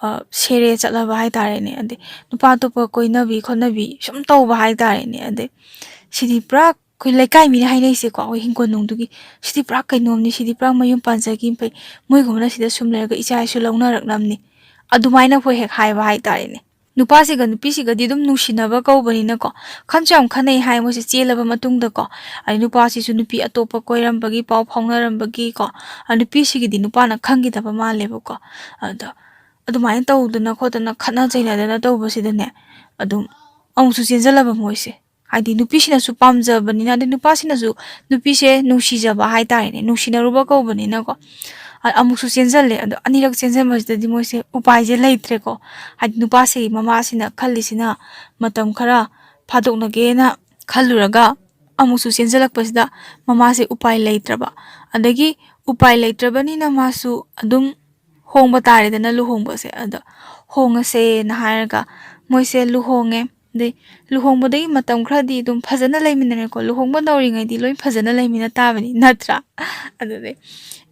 ꯑ, ꯁꯦꯔꯦ ꯆꯠꯂꯕ ꯍꯥꯏꯇꯥꯔꯦꯅꯦ꯫ ꯑꯗꯩ ꯅꯨꯄꯥ ꯑꯇꯣꯞꯄ ꯀꯣꯏꯅꯕꯤ ꯈꯣꯠꯅꯕꯤ ꯁꯨꯝ ꯇꯧꯕ ꯍꯥꯏꯇꯥꯔꯦꯅꯦ꯫ ꯑꯗꯩ ꯁꯤꯗꯤ ꯄꯨꯔꯥ ꯑꯩꯈꯣꯏ ꯂꯩꯀꯥꯏ ꯃꯤꯅ ꯍꯥꯏꯅꯩꯁꯦꯀꯣ, ꯑꯩꯈꯣꯏ ꯍꯤꯡꯒꯣꯜ ꯅꯨꯡꯗꯨꯒꯤ, "ꯁꯤꯗꯤ ꯄꯨꯔꯥ ꯀꯩꯅꯣꯝꯅꯤ, ꯁꯤꯗꯤ ꯄꯨꯔꯥ ꯃꯌꯨꯝ ꯄꯥꯟꯖꯈꯤ ꯐꯩ, ꯃꯣꯏꯒꯨꯝꯕꯅ ꯁꯤꯗ ꯁꯨꯝ ꯂꯩꯔꯒ ꯏꯆꯥ ꯏꯁꯨ ꯂꯧꯅꯔꯛꯅꯕꯅꯤ"꯫ ꯑꯗꯨꯃꯥꯏꯅ ꯑꯩꯈꯣꯏ ꯍꯦꯛ ꯍꯥꯏꯕ ꯍꯥꯏꯇꯥꯔꯦꯅꯦ꯫ ꯅꯨꯄꯥꯁꯤꯒ ꯅꯨꯄꯤꯁꯤꯒꯗꯤ ꯑꯗꯨꯝ ꯅꯨꯡꯁꯤꯅꯕ ꯀꯧꯕꯅꯤꯅꯀꯣ, ꯈꯟꯁꯨ ꯌꯥꯝ ꯈꯟꯅꯩ ꯍꯥꯏ ꯃꯣꯏꯁꯦ ꯆꯦꯜꯂꯕ ꯃꯇꯨꯡꯗꯀꯣ꯫ ꯑꯗꯩ ꯅꯨꯄꯥꯁꯤꯁꯨ ꯅꯨꯄꯤ ꯑꯇꯣꯞꯄ ꯀꯣꯏꯔꯝꯕꯒꯤ, ꯄꯥꯎ ꯐꯥꯎꯅꯔꯝꯕꯒꯤꯀꯣ, ꯑ, ꯅꯨꯄꯤꯁꯤꯒꯤꯗꯤ ꯅꯨꯄꯥꯅ ꯈꯪꯈꯤꯗꯕ ꯃꯥꯜꯂꯦꯕꯀꯣ꯫ ꯑꯗꯣ ꯑꯗꯨꯃꯥꯏꯅ ꯇꯧꯗꯅ ꯈꯣꯠꯇꯅ ꯈꯠꯅ ꯆꯩꯅꯗꯅ ꯇꯧꯕꯁꯤꯗꯅꯦ, ꯑꯗꯨꯝ ꯑꯃꯨꯛꯁꯨ ꯆꯦꯟꯖꯜꯂꯕ ꯃꯣꯏꯁꯦ꯫ ꯍꯥꯏꯗꯤ ꯅꯨꯄꯤꯁꯤꯅꯁꯨ ꯄꯥꯝꯖꯕꯅꯤꯅ, ꯑꯗꯩ ꯅꯨꯄꯥꯁꯤꯅꯁꯨ ꯅꯨꯄꯤꯁꯦ ꯅꯨꯡꯁꯤꯖꯕ ꯍꯥꯏꯇꯥꯔꯦꯅꯦ, ꯅꯨꯡꯁꯤꯅꯔꯨꯕ ꯀꯧꯕꯅꯤꯅꯀꯣ꯫ ꯑ-, ꯑꯃꯨꯛꯁꯨ ꯆꯦꯟꯁꯤꯜꯂꯦ꯫ ꯑꯗꯣ ꯑꯅꯤꯔꯛ ꯆꯦꯟꯁꯤꯟꯕꯁꯤꯗꯗꯤ ꯃꯣꯏꯁꯦ ꯎꯄꯥꯏꯁꯦ ꯂꯩꯇ꯭ꯔꯦꯀꯣ꯫ ꯍꯥꯏꯗꯤ ꯅꯨꯄꯥꯁꯤꯒꯤ ꯃꯃꯥꯁꯤꯅ ꯈꯜꯂꯤꯁꯤꯅ ꯃꯇꯝ ꯈꯔ ꯐꯥꯗꯣꯛꯅꯒꯦꯅ ꯈꯜꯂꯨꯔꯒ ꯑꯃꯨꯛꯁꯨ ꯆꯦꯟꯁꯤꯜꯂꯛꯄꯁꯤꯗ ꯃꯃꯥꯁꯦ ꯎꯄꯥꯏ ꯂꯩꯇ꯭ꯔꯕ꯫ ꯑꯗꯒꯤ ꯎꯄꯥꯏ ꯂꯩꯇ꯭ꯔꯕꯅꯤꯅ ꯃꯥꯁꯨ ꯑꯗꯨꯝ ꯍꯣꯡꯕ ꯇꯥꯔꯦꯗꯅ, ꯂꯨꯍꯣꯡꯕꯁꯦ꯫ ꯑꯗ ꯍꯣꯡꯉꯁꯦꯅ ꯍꯥꯏꯔꯒ ꯃꯣꯏꯁꯦ ꯂꯨꯍꯣꯡꯉꯦ꯫ ꯑꯗꯩ ꯂꯨꯍꯣꯡꯕꯗꯒꯤ ꯃꯇꯝ ꯈꯔꯗꯤ ꯑꯗꯨꯝ ꯐꯖꯅ ꯂꯩꯃꯤꯟꯅꯔꯦꯀꯣ꯫ ꯂꯨꯍꯣꯡꯕ ꯅꯧꯔꯤꯉꯩꯗꯤ ꯂꯣꯏ ꯐꯖꯅ ꯂꯩꯃꯤꯟꯅ ꯇꯥꯕꯅꯤ, ꯅꯠꯇ꯭ꯔꯥ? ꯑꯗꯨꯗꯩ,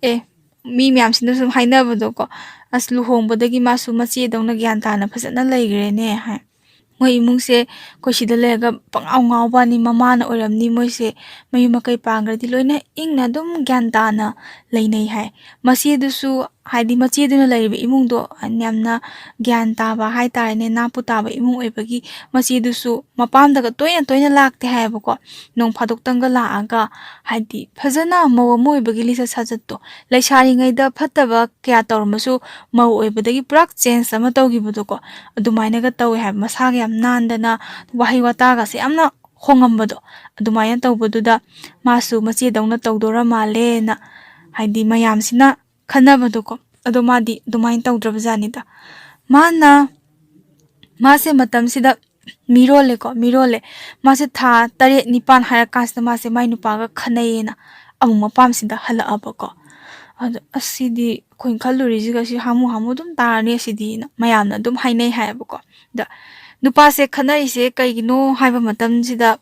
ꯑꯦ, ꯃꯤ ꯃꯌꯥꯝꯁꯤꯅ ꯁꯨꯝ ꯍꯥꯏꯅꯕꯗꯣꯀꯣ, "ꯑꯁ, ꯂꯨꯍꯣꯡꯕꯗꯒꯤ ꯃꯥꯁꯨ ꯃꯆꯦꯗꯧꯅ ꯒ꯭ꯌꯥꯟ ꯇꯥꯅ ꯐꯖꯅ ꯂꯩꯈ꯭ꯔꯦꯅꯦ" ꯍꯥꯏ꯫ ꯃꯣꯏ ꯏꯃꯨꯡꯁꯦ ꯑꯩꯈꯣꯏ ꯁꯤꯗ ꯂꯩꯔꯒ ꯄꯪꯉꯥꯎ ꯉꯥꯎꯕꯅꯤ, ꯃꯃꯥꯅ ꯑꯣꯏꯔꯝꯅꯤ, ꯃꯣꯏꯁꯦ ꯃꯌꯨꯝ ꯃꯀꯩ ꯄꯥꯟꯈ꯭ꯔꯗꯤ ꯂꯣꯏꯅ ꯏꯪꯅ ꯑꯗꯨꯝ ꯒ꯭ꯌꯥꯟ ꯇꯥꯅ ꯂꯩꯅꯩ ꯍꯥꯏ꯫ ꯃꯆꯦꯗꯨꯁꯨ, ꯍꯥꯏꯗꯤ ꯃꯆꯦꯗꯨꯅ ꯂꯩꯔꯤꯕ ꯏꯃꯨꯡꯗꯣ ꯌꯥꯝꯅ ꯒ꯭ꯌꯥꯟ ꯇꯥꯕ ꯍꯥꯏꯇꯥꯔꯦꯅꯦ, ꯅꯥꯄꯨ ꯇꯥꯕ ꯏꯃꯨꯡ ꯑꯣꯏꯕꯒꯤ ꯃꯆꯦꯗꯨꯁꯨ ꯃꯄꯥꯝꯗꯒ ꯇꯣꯏꯅ ꯇꯣꯏꯅ ꯂꯥꯛꯇꯦ ꯍꯥꯏꯌꯦꯕꯀꯣ꯫ ꯅꯣꯡ ꯐꯥꯗꯣꯛꯇꯪꯒ ꯂꯥꯛꯑꯒ, ꯍꯥꯏꯗꯤ ꯐꯖꯅ ꯃꯧ ꯑꯃ ꯑꯣꯏꯕꯒꯤ ꯂꯤꯆꯠ ꯁꯥꯖꯠꯇꯣ, ꯂꯩꯁꯥꯔꯤꯉꯩꯗ ꯐꯠꯇꯕ ꯀꯌꯥ ꯇꯧꯔꯝꯃꯁꯨ ꯃꯧ ꯑꯣꯏꯕꯗꯒꯤ ꯄꯨꯔꯥ ꯆꯦꯟꯖ ꯑꯃ ꯇꯧꯈꯤꯕꯗꯣꯀꯣ, ꯑꯗꯨꯃꯥꯏꯅꯒ ꯇꯧꯋꯦ ꯍꯥꯏꯕ꯫ ꯃꯁꯥꯒ ꯌꯥꯝ ꯅꯥꯟꯗꯅ, ꯋꯥꯍꯩ ꯋꯥꯇꯥꯒꯁꯦ ꯌꯥꯝꯅ ꯍꯣꯡꯉꯝꯕꯗꯣ, ꯑꯗꯨꯃꯥꯏꯅ ꯇꯧꯕꯗꯨꯗ ꯃꯥꯁꯨ ꯃꯆꯦꯗꯧꯅ ꯇꯧꯗꯣꯔ ꯃꯥꯜꯂꯦꯅ, ꯍꯥꯏꯗꯤ ꯃꯌꯥꯝꯁꯤꯅ ꯈꯟꯅꯕꯗꯣꯀꯣ꯫ ꯑꯗꯣ ꯃꯥꯗꯤ ꯑꯗꯨꯃꯥꯏꯅ ꯇꯧꯗ꯭ꯔꯕꯖꯥꯠꯅꯤꯗ꯫ ꯃꯥꯅ, ꯃꯥꯁꯦ ꯃꯇꯝꯁꯤꯗ ꯃꯤꯔꯣꯜꯂꯦꯀꯣ, ꯃꯤꯔꯣꯜꯂꯦ꯫ ꯃꯥꯁꯦ ꯊꯥ ꯇꯔꯦꯠ ꯅꯤꯄꯥꯟ ꯍꯥꯏꯔꯀꯥꯟꯁꯤꯗ ꯃꯥꯁꯦ ꯃꯥꯏ ꯅꯨꯄꯥꯒ ꯈꯟꯅꯩꯌꯦꯅ ꯑꯃꯨꯛ ꯃꯄꯥꯝꯁꯤꯗ ꯍꯜꯂꯛꯑꯕꯀꯣ꯫ ꯑꯗꯣ "ꯑꯁ, ꯁꯤꯗꯤ ꯑꯩꯈꯣꯏꯅ ꯈꯜꯂꯨꯔꯤꯁꯤꯒ ꯁꯤ ꯍꯥꯃꯨ ꯍꯥꯃꯨ ꯑꯗꯨꯝ ꯇꯥꯔꯅꯤ ꯁꯤꯗꯤꯅ" ꯃꯌꯥꯝꯅ ꯑꯗꯨꯝ ꯍꯥꯏꯅꯩ ꯍꯥꯏꯌꯦꯕꯀꯣ꯫ ꯑꯗ ꯅꯨꯄꯥꯁꯦ ꯈꯟꯅꯔꯤꯁꯦ ꯀꯩꯒꯤꯅꯣ ꯍꯥꯏꯕ ꯃꯇꯝꯁꯤꯗ,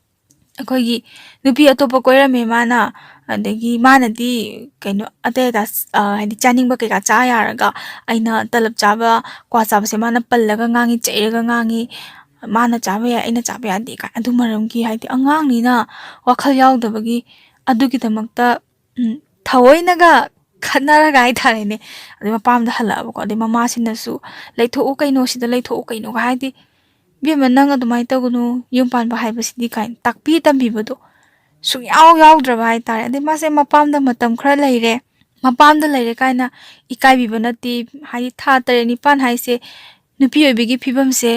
ꯑꯩꯈꯣꯏꯒꯤ ꯅꯨꯄꯤ ꯑꯇꯣꯞꯄ ꯀꯣꯏꯔꯝꯃꯦ ꯃꯥꯅ, ꯑꯗꯒꯤ ꯃꯥꯅꯗꯤ ꯀꯩꯅꯣ ꯑꯇꯩ ꯑꯇꯥ, ꯑ, ꯍꯥꯏꯗꯤ ꯆꯥꯅꯤꯡꯕ ꯀꯩꯀꯥ ꯆꯥ ꯌꯥꯔꯒ, ꯑꯩꯅ ꯇꯂꯞ ꯆꯥꯕ, ꯀ꯭ꯋꯥ ꯆꯥꯕꯁꯦ ꯃꯥꯅ ꯄꯜꯂꯒ ꯉꯥꯡꯉꯤ, ꯆꯩꯔꯒ ꯉꯥꯡꯉꯤ, "ꯃꯥꯅ ꯆꯥꯕ ꯌꯥꯏ, ꯑꯩꯅ ꯆꯥꯕ ꯌꯥꯗꯦ" ꯀꯥꯏ꯫ ꯑꯗꯨ ꯃꯔꯝꯒꯤ, ꯍꯥꯏꯗꯤ ꯑꯉꯥꯡꯅꯤꯅ ꯋꯥꯈꯜ ꯌꯥꯎꯗꯕꯒꯤ, ꯑꯗꯨꯒꯤꯗꯃꯛꯇ, ꯎꯝ, ꯊꯑꯣꯏꯅꯒ ꯈꯠꯅꯔꯒ ꯍꯥꯏꯇꯥꯔꯦꯅꯦ, ꯑꯗꯩ ꯃꯄꯥꯝꯗ ꯍꯜꯂꯛꯑꯕꯀꯣ꯫ ꯑꯗꯩ ꯃꯃꯥꯁꯤꯅꯁꯨ, "ꯂꯩꯊꯣꯛꯎ ꯀꯩꯅꯣ, ꯁꯤꯗ ꯂꯩꯊꯣꯛꯎ ꯀꯩꯅꯣꯒ" ꯍꯥꯏꯗꯤ, "ꯏꯕꯦꯝꯃ, ꯅꯪ ꯑꯗꯨꯃꯥꯏꯅ ꯇꯧꯒꯅꯨ, ꯌꯨꯝ ꯄꯥꯟꯕ ꯍꯥꯏꯕꯁꯤꯗꯤ" ꯀꯥꯏꯅ ꯇꯥꯛꯄꯤ ꯇꯝꯕꯤꯕꯗꯣ ꯁꯨꯡꯌꯥꯎ ꯌꯥꯎꯗ꯭ꯔꯕ ꯍꯥꯏꯇꯥꯔꯦ꯫ ꯑꯗꯩ ꯃꯥꯁꯦ ꯃꯄꯥꯝꯗ ꯃꯇꯝ ꯈꯔ ꯂꯩꯔꯦ꯫ ꯃꯄꯥꯝꯗ ꯂꯩꯔꯦ ꯀꯥꯏꯅ ꯏꯀꯥꯏꯕꯤꯕ ꯅꯠꯇꯦ꯫ ꯍꯥꯏꯗꯤ ꯊꯥ ꯇꯔꯦꯠ ꯅꯤꯄꯥꯟ ꯍꯥꯏꯁꯦ ꯅꯨꯄꯤ ꯑꯣꯏꯕꯤꯒꯤ ꯐꯤꯕꯝꯁꯦ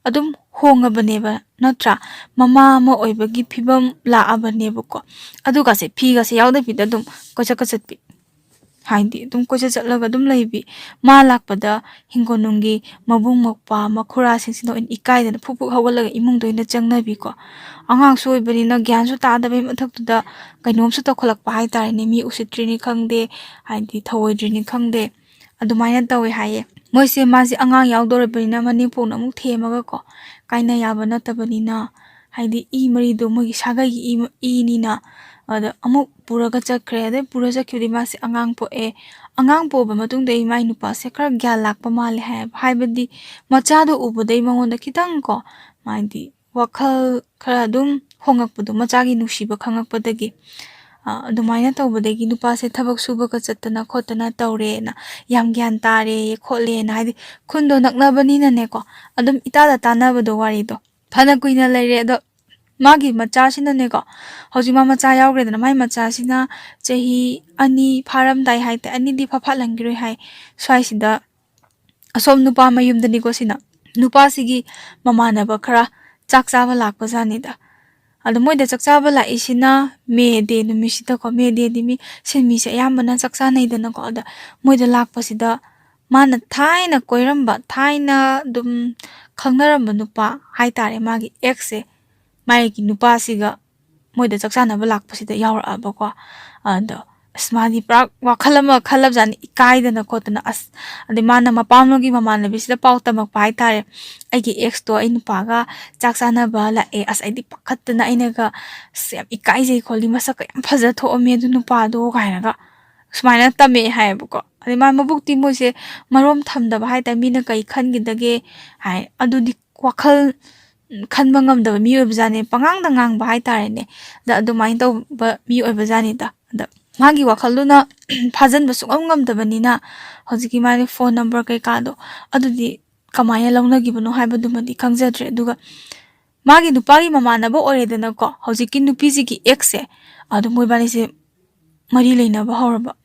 ꯑꯗꯨꯝ ꯍꯣꯡꯉꯕꯅꯦꯕ, ꯅꯠꯇ꯭ꯔꯥ? ꯃꯃꯥ ꯑꯃ ꯑꯣꯏꯕꯒꯤ ꯐꯤꯕꯝ ꯂꯥꯛꯑꯕꯅꯦꯕꯀꯣ꯫ ꯑꯗꯨꯒꯁꯦ, ꯐꯤꯒꯁꯦ ꯌꯥꯎꯗꯕꯤꯗ ꯑꯗꯨꯝ ꯀꯣꯏꯆꯠꯀ ꯆꯠꯄꯤ, ꯍꯥꯏꯗꯤ ꯑꯗꯨꯝ ꯀꯣꯏꯆꯠ ꯆꯠꯂꯒ ꯑꯗꯨꯝ ꯂꯩꯕꯤ꯫ ꯃꯥ ꯂꯥꯛꯄꯗ ꯍꯤꯡꯒꯣꯜꯅꯨꯡꯒꯤ ꯃꯕꯨꯡ ꯃꯧꯄ꯭ꯋꯥ ꯃꯈꯨꯔꯥꯁꯤꯡꯁꯤꯅ ꯑꯣꯏꯅ ꯏꯀꯥꯏꯗꯅ ꯐꯨꯛ ꯐꯨꯛ ꯍꯧꯒꯠꯂꯒ ꯏꯃꯨꯡꯗ ꯑꯣꯏꯅ ꯆꯪꯅꯕꯤꯀꯣ꯫ ꯑꯉꯥꯡꯁꯨ ꯑꯣꯏꯕꯅꯤꯅ ꯒ꯭ꯌꯥꯟꯁꯨ ꯇꯥꯗꯕꯩ ꯃꯊꯛꯇꯨꯗ ꯀꯩꯅꯣꯝꯁꯨ ꯇꯧꯈꯠꯂꯛꯄ ꯍꯥꯏꯇꯥꯔꯦꯅꯦ꯫ ꯃꯤ ꯎꯁꯤꯠꯇ꯭ꯔꯤꯅꯤ ꯈꯪꯗꯦ, ꯍꯥꯏꯗꯤ ꯊꯧꯑꯣꯏꯗ꯭ꯔꯤꯅꯤ ꯈꯪꯗꯦ, ꯑꯗꯨꯃꯥꯏꯅ ꯇꯧꯋꯦ ꯍꯥꯏꯌꯦ꯫ ꯃꯣꯏꯁꯦ, ꯃꯥꯁꯦ ꯑꯉꯥꯡ ꯌꯥꯎꯗꯧꯔꯕꯅꯤꯅ ꯃꯅꯦꯝꯄꯣꯛꯅ ꯑꯃꯨꯛ ꯊꯦꯝꯃꯒꯀꯣ, ꯀꯥꯏꯅ ꯌꯥꯕ ꯅꯠꯇꯕꯅꯤꯅ, ꯍꯥꯏꯗꯤ ꯏ ꯃꯔꯤꯗꯣ ꯃꯣꯏꯒꯤ ꯁꯥꯒꯩꯒꯤ ꯏ, ꯏꯅꯤꯅ, ꯑꯗ ꯑꯃꯨꯛ ꯄꯨꯔꯒ ꯆꯠꯈ꯭ꯔꯦ꯫ ꯑꯗꯩ ꯄꯨꯔ ꯆꯠꯈꯤꯕꯗꯤ ꯃꯥꯁꯦ ꯑꯉꯥꯡ ꯄꯣꯛꯑꯦ꯫ ꯑꯉꯥꯡ ꯄꯣꯛꯑꯕ ꯃꯇꯨꯡꯗ ꯏꯃꯥꯏ ꯅꯨꯄꯥꯁꯦ ꯈꯔ ꯒ꯭ꯌꯥꯟ ꯂꯥꯛꯄ ꯃꯥꯜꯂꯦ ꯍꯥꯏꯌꯦꯕ꯫ ꯍꯥꯏꯕꯗꯤ ꯃꯆꯥꯗꯣ ꯎꯕꯗꯩ ꯃꯉꯣꯟꯗ ꯈꯤꯇꯪ ꯀꯣ, ꯍꯥꯏꯗꯤ ꯋꯥꯈꯜ ꯈꯔ ꯑꯗꯨꯝ ꯍꯣꯡꯉꯛꯄꯗꯣ, ꯃꯆꯥꯒꯤ ꯅꯨꯡꯁꯤꯕ ꯈꯪꯉꯛꯄꯗꯒꯤ꯫ ꯑ, ꯑꯗꯨꯃꯥꯏꯅ ꯇꯧꯕꯗꯒꯤ ꯅꯨꯄꯥꯁꯦ ꯊꯕꯛ ꯁꯨꯕꯒ ꯆꯠꯇꯅ ꯈꯣꯠꯇꯅ ꯇꯧꯔꯦꯅ, ꯌꯥꯝ ꯒ꯭ꯌꯥꯟ ꯇꯥꯔꯦ ꯈꯣꯠꯂꯦꯅ, ꯍꯥꯏꯗꯤ ꯈꯨꯟꯗꯣ ꯅꯛꯅꯕꯅꯤꯅꯅꯦꯀꯣ, ꯑꯗꯨꯝ ꯏꯇꯥꯗ ꯇꯥꯟꯅꯕꯗꯣ ꯋꯥꯔꯤꯗꯣ꯫ ꯐꯅ ꯀꯨꯏꯅ ꯂꯩꯔꯦ꯫ ꯑꯗꯣ ꯃꯥꯒꯤ ꯃꯆꯥꯁꯤꯅꯅꯦꯀꯣ, ꯍꯧꯖꯤꯛ ꯃꯥ ꯃꯆꯥ ꯌꯥꯎꯈ꯭ꯔꯦꯗꯅ, ꯃꯥꯏ ꯃꯆꯥꯁꯤꯅ ꯆꯍꯤ ꯑꯅꯤ ꯐꯥꯔꯝꯗꯥꯏ ꯍꯥꯏꯇꯥꯔꯦ, ꯑꯅꯤꯗꯤ ꯐꯥꯐꯥꯠꯂꯝꯈꯤꯔꯣꯏ ꯍꯥꯏ, ꯁ꯭ꯋꯥꯏꯁꯤꯗ ꯑꯁꯣꯝ ꯅꯨꯄꯥ ꯃꯌꯨꯝꯗꯅꯤꯀꯣ ꯁꯤꯅ꯫ ꯅꯨꯄꯥꯁꯤꯒꯤ ꯃꯃꯥꯟꯅꯕ ꯈꯔ ꯆꯥꯛ ꯆꯥꯕ ꯂꯥꯛꯄꯖꯥꯠꯅꯤꯗ꯫ ꯑꯗꯣ ꯃꯣꯏꯗ ꯆꯥꯛ ꯆꯥꯕ ꯂꯥꯛꯏꯁꯤꯅ ꯃꯦ ꯗꯦ ꯅꯨꯃꯤꯠꯁꯤꯗꯀꯣ, ꯃꯦ ꯗꯦꯗꯤ ꯃꯤ ꯁꯤꯟꯃꯤꯁꯦ ꯑꯌꯥꯝꯕꯅ ꯆꯥꯛ ꯆꯥꯅꯩꯗꯅꯀꯣ꯫ ꯑꯗ ꯃꯣꯏꯗ ꯂꯥꯛꯄꯁꯤꯗ ꯃꯥꯅ ꯊꯥꯏꯅ ꯀꯣꯏꯔꯝꯕ, ꯊꯥꯏꯅ ꯑꯗꯨꯝ ꯈꯪꯅꯔꯝꯕ ꯅꯨꯄꯥ ꯍꯥꯏꯇꯥꯔꯦ, ꯃꯥꯒꯤ ꯑꯦꯛꯁꯁꯦ, ꯃꯥꯒꯤ ꯅꯨꯄꯥꯁꯤꯒ ꯃꯣꯏꯗ ꯆꯥꯛ ꯆꯥꯅꯕ ꯂꯥꯛꯄꯁꯤꯗ ꯌꯥꯎꯔꯛꯑꯕꯀꯣ꯫ ꯑꯗꯣ ꯑꯁ, ꯃꯥꯗꯤ ꯄꯨꯔꯥ ꯋꯥꯈꯜ ꯑꯃ ꯈꯜꯂꯕꯖꯥꯠꯅꯤ, ꯏꯀꯥꯏꯗꯅ ꯈꯣꯠꯇꯅ꯫ ꯑꯁ, ꯑꯗꯩ ꯃꯥꯅ ꯃꯄꯥꯝꯂꯣꯝꯒꯤ ꯃꯃꯥꯟꯅꯕꯤꯁꯤꯗ ꯄꯥꯎ ꯇꯝꯃꯛꯄ ꯍꯥꯏꯇꯥꯔꯦ, "ꯑꯩꯒꯤ ꯑꯦꯛꯁꯇꯣ ꯑꯩ ꯅꯨꯄꯥꯒ ꯆꯥꯛ ꯆꯥꯅꯕ ꯂꯥꯛꯑꯦ, ꯑꯁ, ꯑꯩꯗꯤ ꯄꯥꯈꯠꯇꯅ ꯑꯩꯅꯒ, ꯑꯁ, ꯌꯥꯝ ꯏꯀꯥꯏꯖꯩ ꯈꯣꯠꯂꯤ, ꯃꯁꯛꯀ ꯌꯥꯝ ꯐꯖ ꯊꯣꯛꯑꯝꯃꯦ ꯑꯗꯨ ꯅꯨꯄꯥꯗꯣ" ꯀꯥꯏꯅꯒ ꯁꯨꯃꯥꯏꯅ ꯇꯝꯃꯛꯑꯦ ꯍꯥꯏꯌꯦꯕꯀꯣ꯫ ꯑꯗꯩ ꯃꯥ ꯃꯕꯨꯛꯇꯤ ꯃꯣꯏꯁꯦ ꯃꯔꯣꯝ ꯊꯝꯗꯕ ꯍꯥꯏꯇꯥꯔꯦ, ꯃꯤꯅ ꯀꯩ ꯈꯟꯈꯤꯗꯒꯦ ꯍꯥꯏ, ꯑꯗꯨꯗꯤ ꯋꯥꯈꯜ ꯈꯟꯕ ꯉꯝꯗꯕ ꯃꯤ ꯑꯣꯏꯕꯖꯥꯠꯅꯦ, ꯄꯉꯥꯡꯗ ꯉꯥꯡꯕ ꯍꯥꯏꯇꯥꯔꯦꯅꯦ꯫ ꯑꯗ ꯑꯗꯨꯃꯥꯏꯅ ꯇꯧꯕ ꯃꯤ ꯑꯣꯏꯕꯖꯥꯠꯅꯤꯗ꯫ ꯑꯗ ꯃꯥꯒꯤ ꯋꯥꯈꯜꯗꯨꯅ ꯐꯥꯖꯤꯟꯕ ꯁꯨꯡꯉꯝ ꯉꯝꯗꯕꯅꯤꯅ, ꯍꯧꯖꯤꯛꯀꯤ ꯃꯥꯒꯤ ꯐꯣꯟ ꯅꯝꯕꯔ ꯀꯩꯀꯥꯗꯣ ꯑꯗꯨꯗꯤ ꯀꯃꯥꯏꯅ ꯂꯧꯅꯈꯤꯕꯅꯣ ꯍꯥꯏꯕꯗꯨꯃꯗꯤ ꯈꯪꯖꯗ꯭ꯔꯦ꯫ ꯑꯗꯨꯒ ꯃꯥꯒꯤ ꯅꯨꯄꯥꯒꯤ ꯃꯃꯥꯟꯅꯕ ꯑꯣꯏꯔꯦꯗꯅꯀꯣ, ꯍꯧꯖꯤꯛꯀꯤ ꯅꯨꯄꯤꯁꯤꯒꯤ ꯑꯦꯛꯁꯁꯦ, ꯑꯗꯨ ꯃꯣꯏꯕꯥꯅꯤꯁꯦ ꯃꯔꯤ ꯂꯩꯅꯕ ꯍꯧꯔꯕ꯫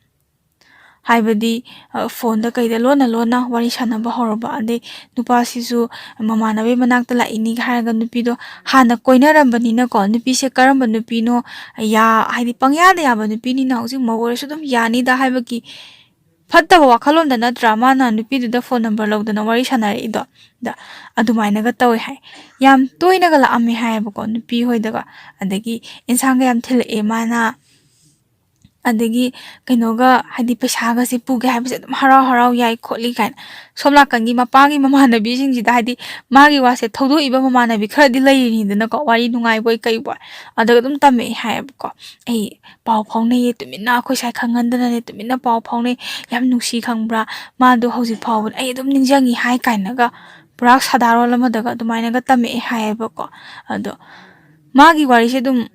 ꯍꯥꯏꯕꯗꯤ, ꯑ, ꯐꯣꯟꯗ ꯀꯩꯗ ꯂꯣꯟꯅ ꯂꯣꯟꯅ ꯋꯥꯔꯤ ꯁꯥꯟꯅꯕ ꯍꯧꯔꯕ꯫ ꯑꯗꯩ ꯅꯨꯄꯥꯁꯤꯁꯨ ꯃꯃꯥꯟꯅꯕꯤ ꯃꯅꯥꯛꯇ ꯂꯥꯛꯏꯅꯤꯒ ꯍꯥꯏꯔꯒ ꯅꯨꯄꯤꯗꯣ ꯍꯥꯟꯅ ꯀꯣꯏꯅꯔꯝꯕꯅꯤꯅꯀꯣ, ꯅꯨꯄꯤꯁꯦ ꯀꯔꯝꯕ ꯅꯨꯄꯤꯅꯣ, ꯌꯥ-, ꯍꯥꯏꯗꯤ ꯄꯪꯌꯥꯗ ꯌꯥꯕ ꯅꯨꯄꯤꯅꯤꯅ ꯍꯧꯖꯤꯛ ꯃꯧ ꯑꯣꯏꯔꯁꯨ ꯑꯗꯨꯝ ꯌꯥꯅꯤꯗ ꯍꯥꯏꯕꯒꯤ ꯐꯠꯇꯕ ꯋꯥꯈꯜꯂꯣꯟꯗ ꯅꯠꯇ꯭ꯔꯥ ꯃꯥꯅ ꯅꯨꯄꯤꯗꯨꯗ ꯐꯣꯟ ꯅꯝꯕꯔ ꯂꯧꯗꯅ ꯋꯥꯔꯤ ꯁꯥꯟꯅꯔꯛꯏꯗꯣ? ꯗ ꯑꯗꯨꯃꯥꯏꯅꯒ ꯇꯧꯋꯦ ꯍꯥꯏ꯫ ꯌꯥꯝ ꯇꯣꯏꯅꯒ ꯂꯥꯛꯑꯝꯃꯦ ꯍꯥꯏꯌꯦꯕꯀꯣ, ꯅꯨꯄꯤ ꯍꯣꯏꯗꯒ꯫ ꯑꯗꯒꯤ ꯏꯟꯁꯥꯡꯒ ꯌꯥꯝ ꯊꯤꯜꯂꯛꯑꯦ ꯃꯥꯅ꯫ ꯑꯗꯒꯤ ꯀꯩꯅꯣꯒ, ꯍꯥꯏꯗꯤ ꯄꯩꯁꯥꯒꯁꯦ ꯄꯨꯒꯦ ꯍꯥꯏꯕꯁꯦ ꯑꯗꯨꯝ ꯍꯔꯥꯎ ꯍꯔꯥꯎ ꯌꯥꯏ ꯈꯣꯠꯂꯤ ꯀꯥꯏꯅ꯫ ꯁꯣꯝ ꯅꯥꯀꯟꯒꯤ ꯃꯄꯥꯒꯤ ꯃꯃꯥꯟꯅꯕꯤꯁꯤꯡꯁꯤꯗ, ꯍꯥꯏꯗꯤ ꯃꯥꯒꯤ ꯋꯥꯁꯦ ꯊꯧꯗꯣꯛꯏꯕ ꯃꯃꯥꯟꯅꯕꯤ ꯈꯔꯗꯤ ꯂꯩꯔꯤꯅꯤꯗꯅꯀꯣ, ꯋꯥꯔꯤ ꯅꯨꯡꯉꯥꯏꯕꯣꯏ ꯀꯩꯕꯣꯏ꯫ ꯑꯗꯨꯒ ꯑꯗꯨꯝ ꯇꯝꯃꯛꯑꯦ ꯍꯥꯏꯌꯦꯕꯀꯣ꯫ "ꯑꯩ ꯄꯥꯎ ꯐꯥꯎꯅꯩꯌꯦ ꯇꯨꯃꯤꯟꯅ, ꯑꯩꯈꯣꯏ ꯁꯥꯏ ꯈꯪꯍꯟꯗꯅꯅꯦ ꯇꯨꯃꯤꯟꯅ ꯄꯥꯎ ꯐꯥꯎꯅꯩ, ꯌꯥꯝ ꯅꯨꯡꯁꯤ ꯈꯪꯕ꯭ꯔꯥ, ꯃꯥꯗꯣ ꯍꯧꯖꯤꯛ ꯐꯥꯎꯕꯗ ꯑꯩ ꯑꯗꯨꯝ ꯅꯤꯡꯁꯤꯡꯉꯤ" ꯍꯥꯏ ꯀꯥꯏꯅꯒ ꯄꯨꯔꯥ ꯁꯥꯗꯥꯔꯣꯜ ꯑꯃꯗꯒ ꯑꯗꯨꯃꯥꯏꯅꯒ ꯇꯝꯃꯛꯑꯦ ꯍꯥꯏꯌꯦꯕꯀꯣ꯫ ꯑꯗꯣ ꯃꯥꯒꯤ ꯋꯥꯔꯤꯁꯦ ꯑꯗꯨꯝ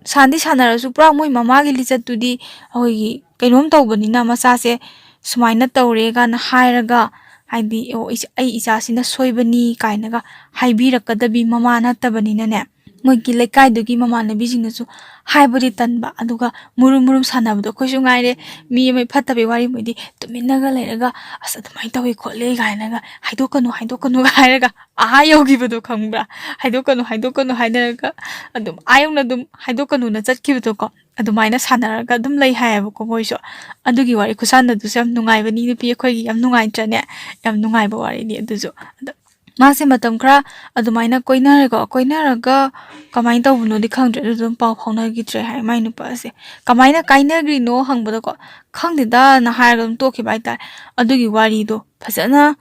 ꯁꯥꯟꯗꯤ ꯁꯥꯟꯅꯔꯁꯨ, ꯄꯨꯔꯥ ꯃꯣꯏ ꯃꯃꯥꯒꯤ ꯂꯤꯆꯠꯇꯨꯗꯤ ꯑꯩꯈꯣꯏꯒꯤ ꯀꯩꯅꯣꯝ ꯇꯧꯕꯅꯤꯅ, ꯃꯆꯥꯁꯦ ꯁꯨꯃꯥꯏꯅ ꯇꯧꯔꯦ ꯀꯥꯏꯅ ꯍꯥꯏꯔꯒ, ꯍꯥꯏꯗꯤ, "ꯑꯣ, ꯏꯆ-, ꯑꯩ ꯏꯆꯥꯁꯤꯅ ꯁꯣꯏꯕꯅꯤ" ꯀꯥꯏꯅꯒ ꯍꯥꯏꯕꯤꯔꯛꯀꯗꯕꯤ ꯃꯃꯥ ꯅꯠꯇꯕꯅꯤꯅꯅꯦ, ꯃꯣꯏꯒꯤ ꯂꯩꯀꯥꯏꯗꯨꯒꯤ ꯃꯃꯥꯟꯅꯕꯤꯁꯤꯡꯅꯁꯨ ꯍꯥꯏꯕꯗꯤ ꯇꯟꯕ, ꯑꯗꯨꯒ ꯃꯨꯔꯨꯝ ꯃꯨꯔꯨꯝ ꯁꯥꯟꯅꯕꯗꯣ꯫ ꯑꯩꯈꯣꯏꯁꯨ ꯉꯥꯏꯔꯦ, ꯃꯤ ꯑꯃ ꯐꯠꯇꯕꯩ ꯋꯥꯔꯤ ꯃꯣꯏꯗꯤ ꯇꯨꯃꯤꯟꯅꯒ ꯂꯩꯔꯒ, "ꯑꯁ, ꯑꯗꯨꯃꯥꯏꯅ ꯇꯧꯋꯤ ꯈꯣꯠꯂꯤ" ꯀꯥꯏꯅꯒ, "ꯍꯥꯏꯗꯣꯛꯀꯅꯨ, ꯍꯥꯏꯗꯣꯛꯀꯅꯨꯒ" ꯍꯥꯏꯔꯒ ꯑꯥ ꯌꯧꯈꯤꯕꯗꯣ ꯈꯪꯕ꯭ꯔꯥ? "ꯍꯥꯏꯗꯣꯛꯀꯅꯨ, ꯍꯥꯏꯗꯣꯛꯀꯅꯨ" ꯍꯥꯏꯅꯔꯒ ꯑꯗꯨꯝ ꯑꯥ ꯌꯧꯅ ꯑꯗꯨꯝ ꯍꯥꯏꯗꯣꯛꯀꯅꯨꯅ ꯆꯠꯈꯤꯕꯗꯣꯀꯣ꯫ ꯑꯗꯨꯃꯥꯏꯅ ꯁꯥꯟꯅꯔꯒ ꯑꯗꯨꯝ ꯂꯩ ꯍꯥꯏꯌꯦꯕꯀꯣ ꯃꯣꯏꯁꯨ꯫ ꯑꯗꯨꯒꯤ ꯋꯥꯔꯤ ꯈꯨꯁꯥꯟꯅꯗꯨꯁꯨ ꯌꯥꯝ ꯅꯨꯡꯉꯥꯏꯕꯅꯤ, ꯅꯨꯄꯤ ꯑꯩꯈꯣꯏꯒꯤ ꯌꯥꯝ ꯅꯨꯡꯉꯥꯏꯇ꯭ꯔꯅꯦ? ꯌꯥꯝ ꯅꯨꯡꯉꯥꯏꯕ ꯋꯥꯔꯤꯅꯤ ꯑꯗꯨꯁꯨ꯫ ꯑꯗꯣ ꯃꯥꯁꯦ ꯃꯇꯝ ꯈꯔ ꯑꯗꯨꯃꯥꯏꯅ ꯀꯣꯏꯅꯔꯦꯀꯣ, ꯀꯣꯏꯅꯔꯒ ꯀꯃꯥꯏꯅ ꯇꯧꯕꯅꯣꯗꯤ ꯈꯪꯗ꯭ꯔꯦ, ꯑꯗꯨ ꯑꯗꯨꯝ ꯄꯥꯎ ꯐꯥꯎꯅꯈꯤꯗ꯭ꯔꯦ ꯍꯥꯏ ꯃꯥꯏ ꯅꯨꯄꯥꯁꯦ꯫ ꯀꯃꯥꯏꯅ ꯀꯥꯏꯅꯈ꯭ꯔꯤꯅꯣ ꯍꯪꯕꯗꯀꯣ, "ꯈꯪꯗꯦꯗꯅ" ꯍꯥꯏꯔꯒ ꯑꯗꯨꯝ ꯇꯣꯛꯈꯤꯕ ꯍꯥꯏꯇꯥꯔꯦ꯫ ꯑꯗꯨꯒꯤ ꯋꯥꯔꯤꯗꯣ ꯐꯖꯅ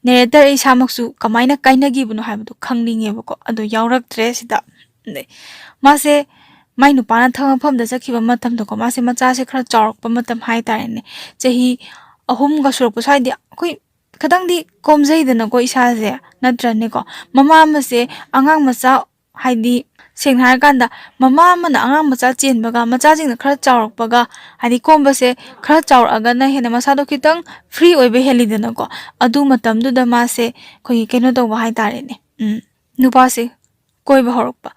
ꯅꯦꯔꯦꯇꯔ ꯑꯩ ꯏꯁꯥꯃꯛꯁꯨ ꯀꯃꯥꯏꯅ ꯀꯥꯏꯅꯈꯤꯕꯅꯣ ꯍꯥꯏꯕꯗꯣ ꯈꯪꯅꯤꯡꯉꯦꯕꯀꯣ, ꯑꯗꯣ ꯌꯥꯎꯔꯛꯇ꯭ꯔꯦ ꯁꯤꯗ꯫ ꯑꯗꯩ ꯃꯥꯁꯦ ꯃꯥꯏ ꯅꯨꯄꯥꯅ ꯊꯕꯛ ꯃꯐꯝꯗ ꯆꯠꯈꯤꯕ ꯃꯇꯝꯗꯀꯣ, ꯃꯥꯁꯦ ꯃꯆꯥꯁꯦ ꯈꯔ ꯆꯥꯎꯔꯛꯄ ꯃꯇꯝ ꯍꯥꯏꯇꯥꯔꯦꯅꯦ, ꯆꯍꯤ ꯑꯍꯨꯝꯒ ꯁꯨꯔꯛꯄ ꯁ꯭ꯋꯥꯏꯗꯤ ꯑꯩꯈꯣꯏ ꯈꯤꯇꯪꯗꯤ ꯀꯣꯝꯖꯩꯗꯅꯀꯣ ꯏꯁꯥꯁꯦ, ꯅꯠꯇ꯭ꯔꯅꯦꯀꯣ? ꯃꯃꯥ ꯑꯃꯁꯦ ꯑꯉꯥꯡ ꯃꯆꯥ, ꯍꯥꯏꯗꯤ ꯁꯦꯡꯅ ꯍꯥꯏꯔꯀꯥꯟꯗ ꯃꯃꯥ ꯑꯃꯅ ꯑꯉꯥꯡ ꯃꯆꯥ ꯆꯦꯟꯕꯒ, ꯃꯆꯥꯁꯤꯡꯅ ꯈꯔ ꯆꯥꯎꯔꯛꯄꯒ, ꯍꯥꯏꯗꯤ ꯀꯣꯝꯕꯁꯦ ꯈꯔ ꯆꯥꯎꯔꯛꯑꯒꯅ ꯍꯦꯟꯅ ꯃꯁꯥꯗꯣ ꯈꯤꯇꯪ ꯐ꯭ꯔꯤ ꯑꯣꯏꯕ ꯍꯦꯜꯂꯤꯗꯅꯀꯣ꯫ ꯑꯗꯨ ꯃꯇꯝꯗꯨꯗ ꯃꯥꯁꯦ ꯑꯩꯈꯣꯏꯒꯤ ꯀꯩꯅꯣ ꯇꯧꯕ ꯍꯥꯏꯇꯥꯔꯦꯅꯦ, ꯎꯝ, ꯅꯨꯄꯥꯁꯦ ꯀꯣꯏꯕ ꯍꯧꯔꯛꯄ꯫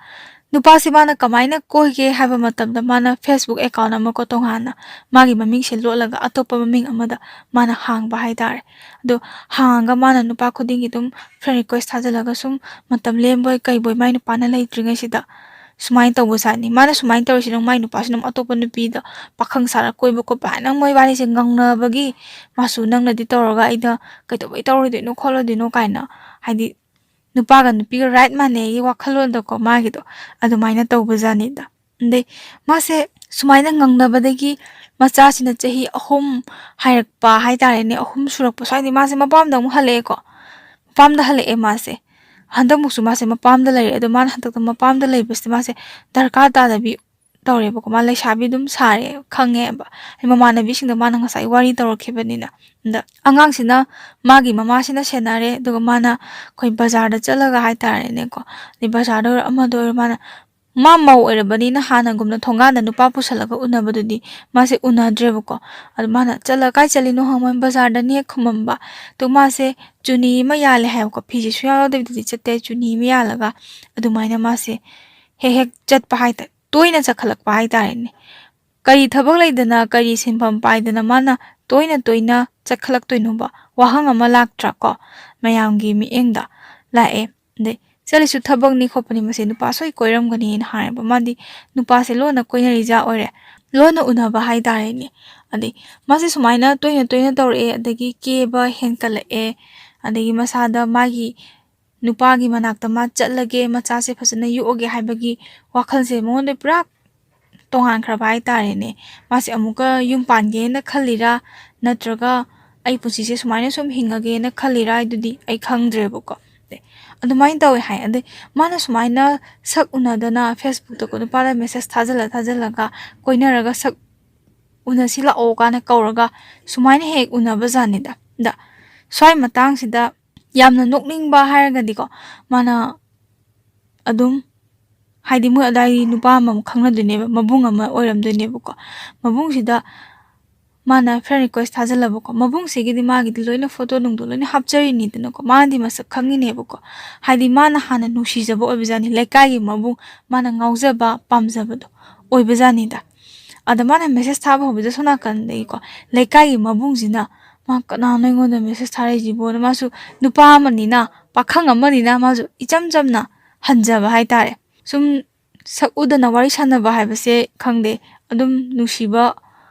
ꯅꯨꯄꯥꯁꯦ ꯃꯥꯅ ꯀꯃꯥꯏꯅ ꯀꯣꯏꯒꯦ ꯍꯥꯏꯕ ꯃꯇꯝꯗ, ꯃꯥꯅ Facebook account ꯑꯃꯀꯣ, ꯇꯣꯉꯥꯟꯅ ꯃꯥꯒꯤ ꯃꯃꯤꯡꯁꯦ ꯂꯣꯠꯂꯒ ꯑꯇꯣꯞꯄ ꯃꯃꯤꯡ ꯑꯃꯗ ꯃꯥꯅ ꯍꯥꯡꯕ ꯍꯥꯏꯇꯥꯔꯦ꯫ ꯑꯗꯣ ꯍꯥꯡꯉꯒ ꯃꯥꯅ ꯅꯨꯄꯥ ꯈꯨꯗꯤꯡꯒꯤ ꯑꯗꯨꯝ friend request ꯊꯥꯖꯤꯜꯂꯒ, ꯁꯨꯝ ꯃꯇꯝ ꯂꯦꯟꯕꯣꯏ ꯀꯩꯕꯣꯏ, ꯃꯥꯏ ꯅꯨꯄꯥꯅ ꯂꯩꯇ꯭ꯔꯤꯉꯩꯁꯤꯗ ꯁꯨꯃꯥꯏꯅ ꯇꯧꯕꯖꯥꯠꯅꯤ꯫ ꯃꯥꯅ ꯁꯨꯃꯥꯏꯅ ꯇꯧꯔꯤꯁꯤꯅ, ꯃꯥꯏ ꯅꯨꯄꯥꯁꯤꯅ ꯑꯃꯨꯛ ꯑꯇꯣꯞꯄ ꯅꯨꯄꯤꯗ ꯄꯥꯈꯪ ꯁꯥꯔ ꯀꯣꯏꯕ ꯈꯣꯠꯄ ꯍꯥꯏꯅ, ꯃꯣꯏ ꯏꯕꯥꯅꯤꯁꯦ ꯉꯥꯡꯅꯕꯒꯤ, ꯃꯥꯁꯨ "ꯅꯪꯅꯗꯤ ꯇꯧꯔꯒ ꯑꯩꯗ ꯀꯩꯗꯧꯕꯩ ꯇꯧꯔꯣꯏꯗꯣꯏꯅꯣ ꯈꯣꯠꯂꯣꯏꯗꯣꯏꯅꯣ?" ꯀꯥꯏꯅ, ꯍꯥꯏꯗꯤ ꯅꯨꯄꯥꯒ ꯅꯨꯄꯤꯒ right ꯃꯥꯟꯅꯩꯒꯤ ꯋꯥꯈꯜꯂꯣꯟꯗꯀꯣ, ꯃꯥꯒꯤꯗꯣ ꯑꯗꯨꯃꯥꯏꯅ ꯇꯧꯕꯖꯥꯠꯅꯤꯗ꯫ ꯑꯗꯩ ꯃꯥꯁꯦ ꯁꯨꯃꯥꯏꯅ ꯉꯥꯡꯅꯕꯗꯒꯤ ꯃꯆꯥꯁꯤꯅ ꯆꯍꯤ ꯑꯍꯨꯝ ꯍꯥꯏꯔꯛꯄ ꯍꯥꯏꯇꯥꯔꯦꯅꯦ, ꯑꯍꯨꯝ ꯁꯨꯔꯛꯄ ꯁ꯭ꯋꯥꯏꯗ ꯃꯥꯁꯦ ꯃꯄꯥꯝꯗ ꯑꯃꯨꯛ ꯍꯜꯂꯛꯑꯦꯀꯣ꯫ ꯃꯄꯥꯝꯗ ꯍꯜꯂꯛꯑꯦ ꯃꯥꯁꯦ꯫ ꯍꯟꯗꯛꯃꯨꯛꯁꯨ ꯃꯥꯁꯦ ꯃꯄꯥꯝꯗ ꯂꯩꯔꯦ꯫ ꯑꯗꯣ ꯃꯥꯅ ꯍꯟꯗꯛꯇ ꯃꯄꯥꯝꯗ ꯂꯩꯕꯁꯤꯗ ꯃꯥꯁꯦ ꯗꯔꯀꯥꯔ ꯇꯥꯗꯕꯤ ꯇꯧꯔꯦꯕꯀꯣ꯫ ꯃꯥ ꯂꯩꯁꯥꯕꯤ ꯑꯗꯨꯝ ꯁꯥꯔꯦ, ꯈꯪꯉꯦꯕ꯫ ꯍꯥꯏꯗꯤ ꯃꯃꯥꯟꯅꯕꯤꯁꯤꯡꯗ ꯃꯥꯅ ꯉꯁꯥꯏ ꯋꯥꯔꯤ ꯇꯧꯔꯛꯈꯤꯕꯅꯤꯅ꯫ ꯑꯗ ꯑꯉꯥꯡꯁꯤꯅ ꯃꯥꯒꯤ ꯃꯃꯥꯁꯤꯅ ꯁꯦꯟꯅꯔꯦ, ꯑꯗꯨꯒ ꯃꯥꯅ ꯑꯩꯈꯣꯏ ꯕꯖꯥꯔꯗ ꯆꯠꯂꯒ ꯍꯥꯏꯇꯥꯔꯦꯅꯦꯀꯣ, ꯑꯗꯩ ꯕꯖꯥꯔꯗ ꯑꯣꯏꯔꯣ ꯑꯃꯗ ꯑꯣꯏꯔꯣ, ꯃꯥꯅ, ꯃꯥ ꯃꯧ ꯑꯣꯏꯔꯕꯅꯤꯅ ꯍꯥꯟꯅꯒꯨꯝꯅ ꯊꯣꯡꯒꯥꯟꯗ ꯅꯨꯄꯥ ꯄꯨꯁꯜꯂꯒ ꯎꯅꯕꯗꯨꯗꯤ ꯃꯥꯁꯦ ꯎꯅꯗ꯭ꯔꯦꯕꯀꯣ꯫ ꯑꯗ ꯃꯥꯅ "ꯆꯠꯂ ꯀꯥꯏ ꯆꯠꯂꯤꯅꯣ?" ꯍꯪꯕ, "ꯕꯖꯥꯔꯗꯅꯤ" ꯍꯦꯛ ꯈꯨꯝꯃꯝꯕ꯫ ꯑꯗꯣ ꯃꯥꯁꯦ ꯆꯨꯅꯤ ꯑꯃ ꯌꯥꯜꯂꯦ ꯍꯥꯏꯕꯀꯣ, ꯐꯤꯁꯦ ꯁꯨꯡꯌꯥꯜ ꯌꯥꯎꯗꯕꯤꯗꯗꯤ ꯆꯠꯇꯦ, ꯆꯨꯅꯤ ꯑꯃ ꯌꯥꯜꯂꯒ ꯑꯗꯨꯃꯥꯏꯅ ꯃꯥꯁꯦ ꯍꯦꯛ ꯍꯦꯛ ꯆꯠꯄ ꯍꯥꯏꯇꯥꯔꯦ, ꯇꯣꯏꯅ ꯆꯠꯈꯠꯂꯛꯄ ꯍꯥꯏꯇꯥꯔꯦꯅꯦ꯫ ꯀꯔꯤ ꯊꯕꯛ ꯂꯩꯗꯅ, ꯀꯔꯤ ꯁꯤꯟꯐꯝ ꯄꯥꯏꯗꯅ ꯃꯥꯅ ꯇꯣꯏꯅ ꯇꯣꯏꯅ ꯆꯠꯈꯠꯂꯛꯇꯣꯏꯅꯣꯕ? ꯋꯥꯍꯪ ꯑꯃ ꯂꯥꯛꯇ꯭ꯔꯥ ꯀꯣ? ꯃꯌꯥꯝꯒꯤ ꯃꯤꯠꯌꯦꯡꯗ ꯂꯥꯛꯑꯦ꯫ ꯑꯗꯩ ꯆꯠꯂꯤꯁꯨ ꯊꯕꯛꯅꯤ ꯈꯣꯠꯄꯅꯤ, ꯃꯁꯤ ꯅꯨꯄꯥ ꯁꯣꯏ ꯀꯣꯏꯔꯝꯒꯅꯤꯅ ꯍꯥꯏꯔꯦꯕ꯫ ꯃꯥꯗꯤ ꯅꯨꯄꯥꯁꯦ ꯂꯣꯟꯅ ꯀꯣꯏꯅꯔꯤꯖꯥ ꯑꯣꯏꯔꯦ, ꯂꯣꯟꯅ ꯎꯅꯕ ꯍꯥꯏꯇꯥꯔꯦꯅꯦ꯫ ꯑꯗꯩ ꯃꯥꯁꯦ ꯁꯨꯃꯥꯏꯅ ꯇꯣꯏꯅ ꯇꯣꯏꯅ ꯇꯧꯔꯛꯑꯦ, ꯑꯗꯒꯤ ꯀꯦꯕ ꯍꯦꯟꯀꯠꯂꯛꯑꯦ, ꯑꯗꯒꯤ ꯃꯁꯥꯗ ꯃꯥꯒꯤ ꯅꯨꯄꯥꯒꯤ ꯃꯅꯥꯛꯇ ꯃꯥ ꯆꯠꯂꯒꯦ, ꯃꯆꯥꯁꯦ ꯐꯖꯅ ꯌꯣꯛꯑꯒꯦ ꯍꯥꯏꯕꯒꯤ ꯋꯥꯈꯜꯁꯦ ꯃꯉꯣꯟꯗ ꯄꯨꯔꯥ ꯇꯣꯉꯥꯟꯈ꯭ꯔꯕ ꯍꯥꯏꯇꯥꯔꯦꯅꯦ꯫ ꯃꯥꯁꯦ ꯑꯃꯨꯛꯀ ꯌꯨꯝ ꯄꯥꯟꯒꯦꯅ ꯈꯜꯂꯤꯔꯥ, ꯅꯠꯇ꯭ꯔꯒ ꯑꯩ ꯄꯨꯟꯁꯤꯁꯦ ꯁꯨꯃꯥꯏꯅ ꯁꯨꯝ ꯍꯤꯡꯉꯒꯦꯅ ꯈꯜꯂꯤꯔꯥ ꯍꯥꯏꯗꯨꯗꯤ ꯑꯩ ꯈꯪꯗ꯭ꯔꯦꯕꯀꯣ꯫ ꯑꯗꯩ ꯑꯗꯨꯃꯥꯏꯅ ꯇꯧꯋꯦ ꯍꯥꯏ꯫ ꯑꯗꯩ ꯃꯥꯅ ꯁꯨꯃꯥꯏꯅ ꯁꯛ ꯎꯅꯗꯅ Facebookꯇꯀꯣ ꯅꯨꯄꯥꯗ message ꯊꯥꯖꯤꯜꯂ ꯊꯥꯖꯤꯜꯂꯒ ꯀꯣꯏꯅꯔꯒ ꯁꯛ ꯎꯅꯁꯤ ꯂꯥꯛꯑꯣ ꯀꯥꯏꯅ ꯀꯧꯔꯒ ꯁꯨꯃꯥꯏꯅ ꯍꯦꯛ ꯎꯅꯕ ꯖꯥꯠꯅꯤꯗ꯫ ꯑꯗ ꯁ꯭ꯋꯥꯏ ꯃꯇꯥꯡꯁꯤꯗ ꯌꯥꯝꯅ ꯅꯣꯛꯅꯤꯡꯕ ꯍꯥꯏꯔꯒꯗꯤꯀꯣ, ꯃꯥꯅ ꯑꯗꯨꯝ, ꯍꯥꯏꯗꯤ ꯃꯣꯏ ꯑꯗꯥꯏꯒꯤ ꯅꯨꯄꯥ ꯑꯃꯃꯨꯛ ꯈꯪꯅꯗꯣꯏꯅꯦꯕ, ꯃꯕꯨꯡ ꯑꯃ ꯑꯣꯏꯔꯝꯗꯣꯏꯅꯦꯕꯀꯣ꯫ ꯃꯕꯨꯡꯁꯤꯗ ꯃꯥꯅ friend request ꯊꯥꯖꯤꯜꯂꯕꯀꯣ꯫ ꯃꯕꯨꯡꯁꯤꯒꯤꯗꯤ ꯃꯥꯒꯤꯗꯤ ꯂꯣꯏꯅ photo ꯅꯨꯡꯗꯣ ꯂꯣꯏꯅ ꯍꯥꯞꯆꯔꯤꯅꯤꯗꯅꯀꯣ꯫ ꯃꯥꯅꯗꯤ ꯃꯁꯛ ꯈꯪꯉꯤꯅꯦꯕꯀꯣ꯫ ꯍꯥꯏꯗꯤ ꯃꯥꯅ ꯍꯥꯟꯅ ꯅꯨꯡꯁꯤꯖꯕ ꯑꯣꯏꯕꯖꯥꯠꯅꯤ꯫ ꯂꯩꯀꯥꯏꯒꯤ ꯃꯕꯨꯡ, ꯃꯥꯅ ꯉꯥꯎꯖꯕ, ꯄꯥꯝꯖꯕꯗꯣ ꯑꯣꯏꯕꯖꯥꯠꯅꯤꯗ꯫ ꯑꯗ ꯃꯥꯅ message ꯊꯥꯕ ꯍꯧꯕꯗ ꯁꯣꯝ ꯅꯥꯀꯟꯗꯒꯤꯀꯣ, ꯂꯩꯀꯥꯏꯒꯤ ꯃꯕꯨꯡꯁꯤꯅ, "ꯃꯥ ꯀꯅꯥꯅꯣ ꯑꯩꯉꯣꯟꯗ message ꯊꯥꯔꯛꯏꯁꯤꯕꯣꯅ?" ꯃꯥꯁꯨ ꯅꯨꯄꯥ ꯑꯃꯅꯤꯅ, ꯄꯥꯈꯪ ꯑꯃꯅꯤꯅ ꯃꯥꯁꯨ ꯏꯆꯝ ꯆꯝꯅ ꯍꯟꯖꯕ ꯍꯥꯏꯇꯥꯔꯦ꯫ ꯁꯨꯝ ꯁꯛ ꯎꯗꯅ ꯋꯥꯔꯤ ꯁꯥꯟꯅꯕ ꯍꯥꯏꯕꯁꯦ ꯈꯪꯗꯦ, ꯑꯗꯨꯝ ꯅꯨꯡꯁꯤꯕ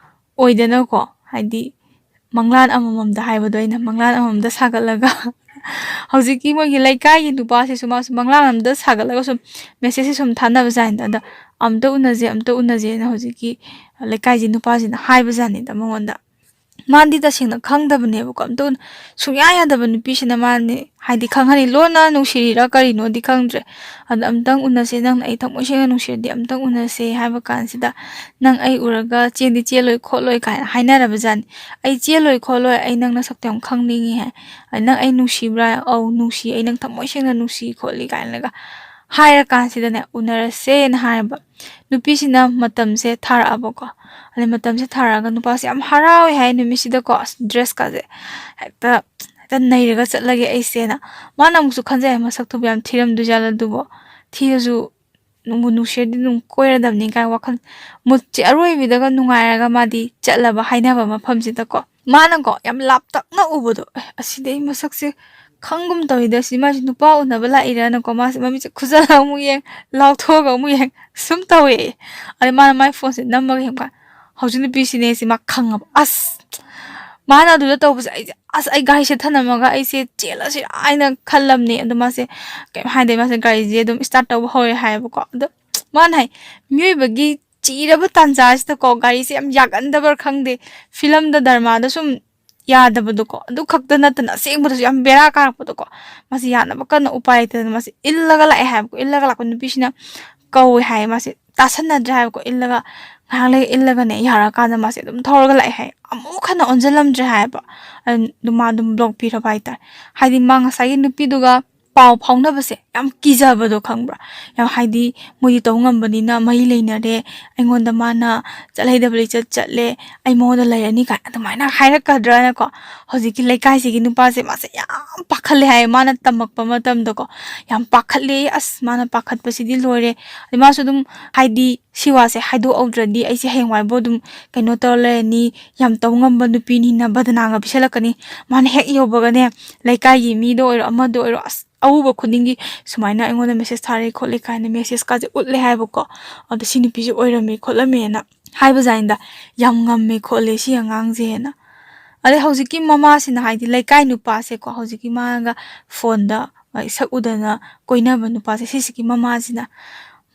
ꯑꯣꯏꯗꯅꯀꯣ, ꯍꯥꯏꯗꯤ ꯃꯪꯂꯥꯟ ꯑꯃꯃꯝꯗ ꯍꯥꯏꯕꯗꯣ, ꯑꯩꯅ ꯃꯪꯂꯥꯟ ꯑꯃꯃꯝꯗ ꯁꯥꯒꯠꯂꯒ ꯍꯧꯖꯤꯛꯀꯤ ꯃꯣꯏꯒꯤ ꯂꯩꯀꯥꯏꯒꯤ ꯅꯨꯄꯥꯁꯤꯁꯨ ꯃꯥꯁꯨ ꯃꯪꯂꯥꯟ ꯑꯃꯗ ꯁꯥꯒꯠꯂꯒ ꯁꯨꯝ messageꯁꯦ ꯁꯨꯝ ꯊꯥꯅꯕꯖꯥꯠꯅꯤꯗ꯫ "ꯑꯗ ꯑꯝꯇ ꯎꯅꯁꯦ, ꯑꯝꯇ ꯎꯅꯁꯦꯅ" ꯍꯧꯖꯤꯛꯀꯤ ꯂꯩꯀꯥꯏꯁꯤ ꯅꯨꯄꯥꯁꯤꯅ ꯍꯥꯏꯕꯖꯥꯠꯅꯤꯗ ꯃꯉꯣꯟꯗ꯫ ꯃꯥꯗꯤ ꯇꯁꯦꯡꯅ ꯈꯪꯗꯕꯅꯦꯕꯀꯣ, ꯑꯝꯇ ꯎꯅ-, ꯁꯨꯡꯌꯥ ꯌꯥꯗꯕ ꯅꯨꯄꯤꯁꯤꯅ ꯃꯥꯅꯦ, ꯍꯥꯏꯗꯤ ꯈꯪꯍꯟꯅꯤ, ꯂꯣꯟꯅ ꯅꯨꯡꯁꯤꯔꯤꯔꯥ ꯀꯔꯤꯅꯣꯗꯤ ꯈꯪꯗ꯭ꯔꯦ꯫ "ꯑꯗ ꯑꯝꯇꯪ ꯎꯅꯁꯦ, ꯅꯪꯅ ꯑꯩ ꯊꯃꯣꯏ ꯁꯦꯡꯅ ꯅꯨꯡꯁꯤꯔꯗꯤ ꯑꯝꯇꯪ ꯎꯅꯁꯦ" ꯍꯥꯏꯕ ꯀꯥꯟꯁꯤꯗ, "ꯅꯪ ꯑꯩ ꯎꯔꯒ ꯆꯦꯟꯗꯤ ꯆꯦꯜꯂꯣꯏ ꯈꯣꯠꯂꯣꯏ" ꯀꯥꯏꯅ ꯍꯥꯏꯅꯔꯕꯖꯥꯠꯅꯤ꯫ "ꯑꯩ ꯆꯦꯜꯂꯣꯏ ꯈꯣꯠꯂꯣꯏ, ꯑꯩ ꯅꯪ ꯅꯁꯛꯇꯣ ꯌꯥꯝ ꯈꯪꯅꯤꯡꯉꯤ" ꯍꯥꯏ꯫ "ꯑꯗ ꯅꯪ ꯑꯩ ꯅꯨꯡꯁꯤꯕ꯭ꯔꯥ?" "ꯑꯧ ꯅꯨꯡꯁꯤ, ꯑꯩ ꯅꯪ ꯊꯃꯣꯏ ꯁꯦꯡꯅ ꯅꯨꯡꯁꯤ" ꯈꯣꯠꯂꯤ ꯀꯥꯏꯅꯒ ꯍꯥꯏꯔꯀꯥꯟꯁꯤꯗꯅꯦ, ꯎꯅꯔꯁꯦꯅ ꯍꯥꯏꯔꯕ꯫ ꯅꯨꯄꯤꯁꯤꯅ ꯃꯇꯝꯁꯦ ꯊꯥꯔꯛꯑꯕꯀꯣ꯫ ꯑꯗꯩ ꯃꯇꯝꯁꯦ ꯊꯥꯔꯛꯑꯒ ꯅꯨꯄꯥꯁꯦ ꯌꯥꯝ ꯍꯔꯥꯎꯋꯦ ꯍꯥꯏ ꯅꯨꯃꯤꯠꯁꯤꯗꯀꯣ꯫ "ꯑꯁ, dressꯀꯁꯦ ꯍꯦꯛꯇ, ꯍꯦꯛꯇ ꯅꯩꯔꯒ ꯆꯠꯂꯒꯦ ꯑꯩꯁꯦꯅ"꯫ ꯃꯥꯅ ꯑꯃꯨꯛꯁꯨ ꯈꯟꯖꯩ, "ꯃꯁꯛꯇꯨꯕꯨ ꯌꯥꯝ ꯊꯤꯔꯝꯗꯣꯏꯖꯥꯠꯂ ꯑꯗꯨꯕꯨ? ꯊꯤꯔꯁꯨ ꯅꯨꯡꯕꯨ ꯅꯨꯡꯁꯤꯔꯗꯤ ꯑꯗꯨꯝ ꯀꯣꯏꯔꯗꯕꯅꯤ" ꯀꯥꯏ ꯋꯥꯈꯜ꯫ ꯃꯨꯠꯁꯦ ꯑꯔꯣꯏꯕꯤꯗꯒ ꯅꯨꯡꯉꯥꯏꯔꯒ ꯃꯥꯗꯤ ꯆꯠꯂꯕ ꯍꯥꯏꯅꯕ ꯃꯐꯝꯁꯤꯗꯀꯣ꯫ ꯃꯥꯅꯀꯣ ꯌꯥꯝ ꯂꯥꯞꯇꯛꯅ ꯎꯕꯗꯣ, "ꯑꯦ, ꯑꯁꯤꯗꯤ ꯑꯩ ꯃꯁꯛꯁꯦ ꯈꯪꯒꯨꯝ ꯇꯧꯋꯤꯗ, ꯁꯤ ꯃꯥꯁꯦ ꯅꯨꯄꯥ ꯎꯅꯕ ꯂꯥꯛꯏꯔꯅꯀꯣ", ꯃꯥꯁꯦ ꯃꯃꯤꯠꯁꯦ ꯈꯨꯖꯜꯂꯒ ꯑꯃꯨꯛ ꯌꯦꯡ, ꯂꯥꯎꯊꯣꯛꯑꯒ ꯑꯃꯨꯛ ꯌꯦꯡ, ꯁꯨꯝ ꯇꯧꯋꯦ꯫ ꯑꯗꯩ ꯃꯥꯅ ꯃꯥꯏ phoneꯁꯦ ꯅꯝꯃꯒ ꯌꯦꯡꯕ, ꯍꯧꯖꯤꯛ ꯅꯨꯄꯤꯁꯤꯅꯦ ꯁꯤ ꯃꯥ ꯈꯪꯉꯕ꯫ ꯑꯁ! ꯃꯥꯅ ꯑꯗꯨꯗ ꯇꯧꯕꯁꯦ, ꯑꯩꯁꯦ, "ꯑꯁ, ꯑꯩ ꯒꯥꯔꯤꯁꯦ ꯊꯅꯝꯃꯒ ꯑꯩꯁꯦ ꯆꯦꯜꯂꯁꯤꯔꯥ" ꯍꯥꯏꯅ ꯈꯜꯂꯝꯅꯦ꯫ ꯑꯗꯣ ꯃꯥꯁꯦ ꯀꯩꯝ ꯍꯥꯏꯗꯦ, ꯃꯥꯁꯦ ꯒꯥꯔꯤꯁꯦ ꯑꯗꯨꯝ start ꯇꯧꯕ ꯍꯧꯔꯦ ꯍꯥꯏꯌꯦꯕꯀꯣ꯫ ꯑꯗꯣ ꯃꯥꯅ ꯍꯥꯏ, ꯃꯤꯑꯣꯏꯕꯒꯤ ꯆꯤꯔꯕ ꯇꯥꯟꯖꯥꯁꯤꯗꯀꯣ, ꯒꯥꯔꯤꯁꯦ ꯌꯥꯝ ꯌꯥꯒꯟꯗꯕ꯭ꯔꯥ ꯈꯪꯗꯦ, ꯐꯤꯂꯝꯗ, ꯗ꯭ꯔꯃꯥꯗ ꯁꯨꯝ ꯌꯥꯗꯕꯗꯣꯀꯣ, ꯑꯗꯨ ꯈꯛꯇ ꯅꯠꯇꯅ ꯑꯁꯦꯡꯕꯗꯁꯨ ꯌꯥꯝ ꯕꯦꯔꯥ ꯀꯥꯔꯛꯄꯗꯣꯀꯣ꯫ ꯃꯥꯁꯦ ꯌꯥꯅꯕ ꯀꯟꯅ ꯎꯄꯥꯏ ꯂꯩꯇꯗꯅ ꯃꯥꯁꯦ ꯏꯜꯂꯒ ꯂꯥꯛꯑꯦ ꯍꯥꯏꯕꯀꯣ꯫ ꯏꯜꯂꯒ ꯂꯥꯛꯄ ꯅꯨꯄꯤꯁꯤꯅ ꯀꯧꯋꯦ ꯍꯥꯏꯌꯦ, ꯃꯥꯁꯦ ꯇꯥꯁꯟꯅꯗ꯭ꯔꯦ ꯍꯥꯏꯕꯀꯣ꯫ ꯏꯜꯂꯒ, ꯉꯥꯏꯍꯥꯛ ꯂꯩ ꯏꯜꯂꯒꯅꯦ, ꯌꯥꯔꯛꯑꯀꯥꯟꯗ ꯃꯥꯁꯦ ꯑꯗꯨꯝ ꯊꯧꯔꯒ ꯂꯥꯛꯑꯦ ꯍꯥꯏꯌꯦ꯫ ꯑꯃꯨꯛ ꯍꯟꯅ ꯑꯣꯟꯁꯤꯜꯂꯝꯗ꯭ꯔꯦ ꯍꯥꯏꯌꯦꯕ꯫ ꯑꯗꯨ ꯃꯥ ꯑꯗꯨꯝ block ꯄꯤꯔꯕ ꯍꯥꯏꯇꯥꯔꯦ꯫ ꯍꯥꯏꯗꯤ ꯃꯥ ꯉꯁꯥꯏꯒꯤ ꯅꯨꯄꯤꯗꯨꯒ ꯄꯥꯎ ꯐꯥꯎꯅꯕꯁꯦ ꯌꯥꯝ ꯀꯤꯖꯕꯗꯣ, ꯈꯪꯕ꯭ꯔꯥ? ꯌꯥꯝ, ꯍꯥꯏꯗꯤ, ꯃꯣꯏꯗꯤ ꯇꯧ ꯉꯝꯕꯅꯤꯅ ꯃꯔꯤ ꯂꯩꯅꯔꯦ, ꯑꯩꯉꯣꯟꯗ ꯃꯥꯅ ꯆꯠꯍꯩꯗꯕ ꯂꯤꯆꯠ ꯆꯠꯂꯦ, ꯑꯩ ꯃꯉꯣꯟꯗ ꯂꯩꯔꯅꯤ ꯀꯥꯏꯅ ꯑꯗꯨꯃꯥꯏꯅ ꯍꯥꯏꯔꯛꯀꯗ꯭ꯔꯅꯀꯣ꯫ ꯍꯧꯖꯤꯛꯀꯤ ꯂꯩꯀꯥꯏꯁꯤꯒꯤ ꯅꯨꯄꯥꯁꯦ, ꯃꯥꯁꯦ ꯌꯥꯝ ꯄꯥꯈꯠꯂꯦ ꯍꯥꯏꯌꯦ, ꯃꯥꯅ ꯇꯝꯃꯛꯄ ꯃꯇꯝꯗꯀꯣ꯫ ꯌꯥꯝ ꯄꯥꯈꯠꯂꯦ꯫ ꯑꯁ, ꯃꯥꯅ ꯄꯥꯈꯠꯄꯁꯤꯗꯤ ꯂꯣꯏꯔꯦ꯫ ꯑꯗꯩ ꯃꯥꯁꯨ ꯑꯗꯨꯝ, ꯍꯥꯏꯗꯤ, ꯁꯤ ꯋꯥꯁꯦ ꯍꯥꯏꯗꯣꯛꯍꯧꯗ꯭ꯔꯗꯤ ꯑꯩꯁꯦ ꯍꯌꯦꯡꯋꯥꯏꯕꯨ ꯑꯗꯨꯝ ꯀꯩꯅꯣ ꯇꯧꯔ ꯂꯩꯔꯅꯤ, ꯌꯥꯝ ꯇꯧ ꯉꯝꯕ ꯅꯨꯄꯤꯅꯤꯅ ꯕꯗꯅꯥꯝꯒ ꯄꯤꯁꯜꯂꯛꯀꯅꯤ꯫ ꯃꯥꯅ ꯍꯦꯛ ꯌꯧꯕꯒꯅꯦ, ꯂꯩꯀꯥꯏꯒꯤ ꯃꯤꯗ ꯑꯣꯏꯔꯣ, ꯑꯃꯗ ꯑꯣꯏꯔꯣ, ꯑꯁ, ꯑꯎꯕ ꯈꯨꯗꯤꯡꯒꯤ ꯁꯨꯃꯥꯏꯅ ꯑꯩꯉꯣꯟꯗ ꯃꯦꯁꯦꯖ ꯊꯥꯔꯛꯑꯦ ꯈꯣꯠꯂꯦ ꯀꯥꯏꯅ ꯃꯦꯁꯦꯖꯀꯥꯁꯦ ꯎꯠꯂꯦ ꯍꯥꯏꯕꯀꯣ꯫ ꯑꯗꯣ ꯁꯤ ꯅꯨꯄꯤꯁꯦ ꯑꯣꯏꯔꯝꯃꯦ ꯈꯣꯠꯂꯝꯃꯦꯅ ꯍꯥꯏꯕꯖꯥꯠꯅꯤꯗ꯫ "ꯌꯥꯝ ꯉꯝꯃꯦ ꯈꯣꯠꯂꯦ ꯁꯤ ꯑꯉꯥꯡꯁꯦꯅ"꯫ ꯑꯗꯩ ꯍꯧꯖꯤꯛꯀꯤ ꯃꯃꯥꯁꯤꯅ, ꯍꯥꯏꯗꯤ ꯂꯩꯀꯥꯏ ꯅꯨꯄꯥꯁꯦꯀꯣ, ꯍꯧꯖꯤꯛꯀꯤ ꯃꯥꯒ ꯐꯣꯟꯗ, ꯑ, ꯁꯛ ꯎꯗꯅ ꯀꯣꯏꯅꯕ ꯅꯨꯄꯥꯁꯦ, ꯁꯤꯁꯤꯒꯤ ꯃꯃꯥꯁꯤꯅ,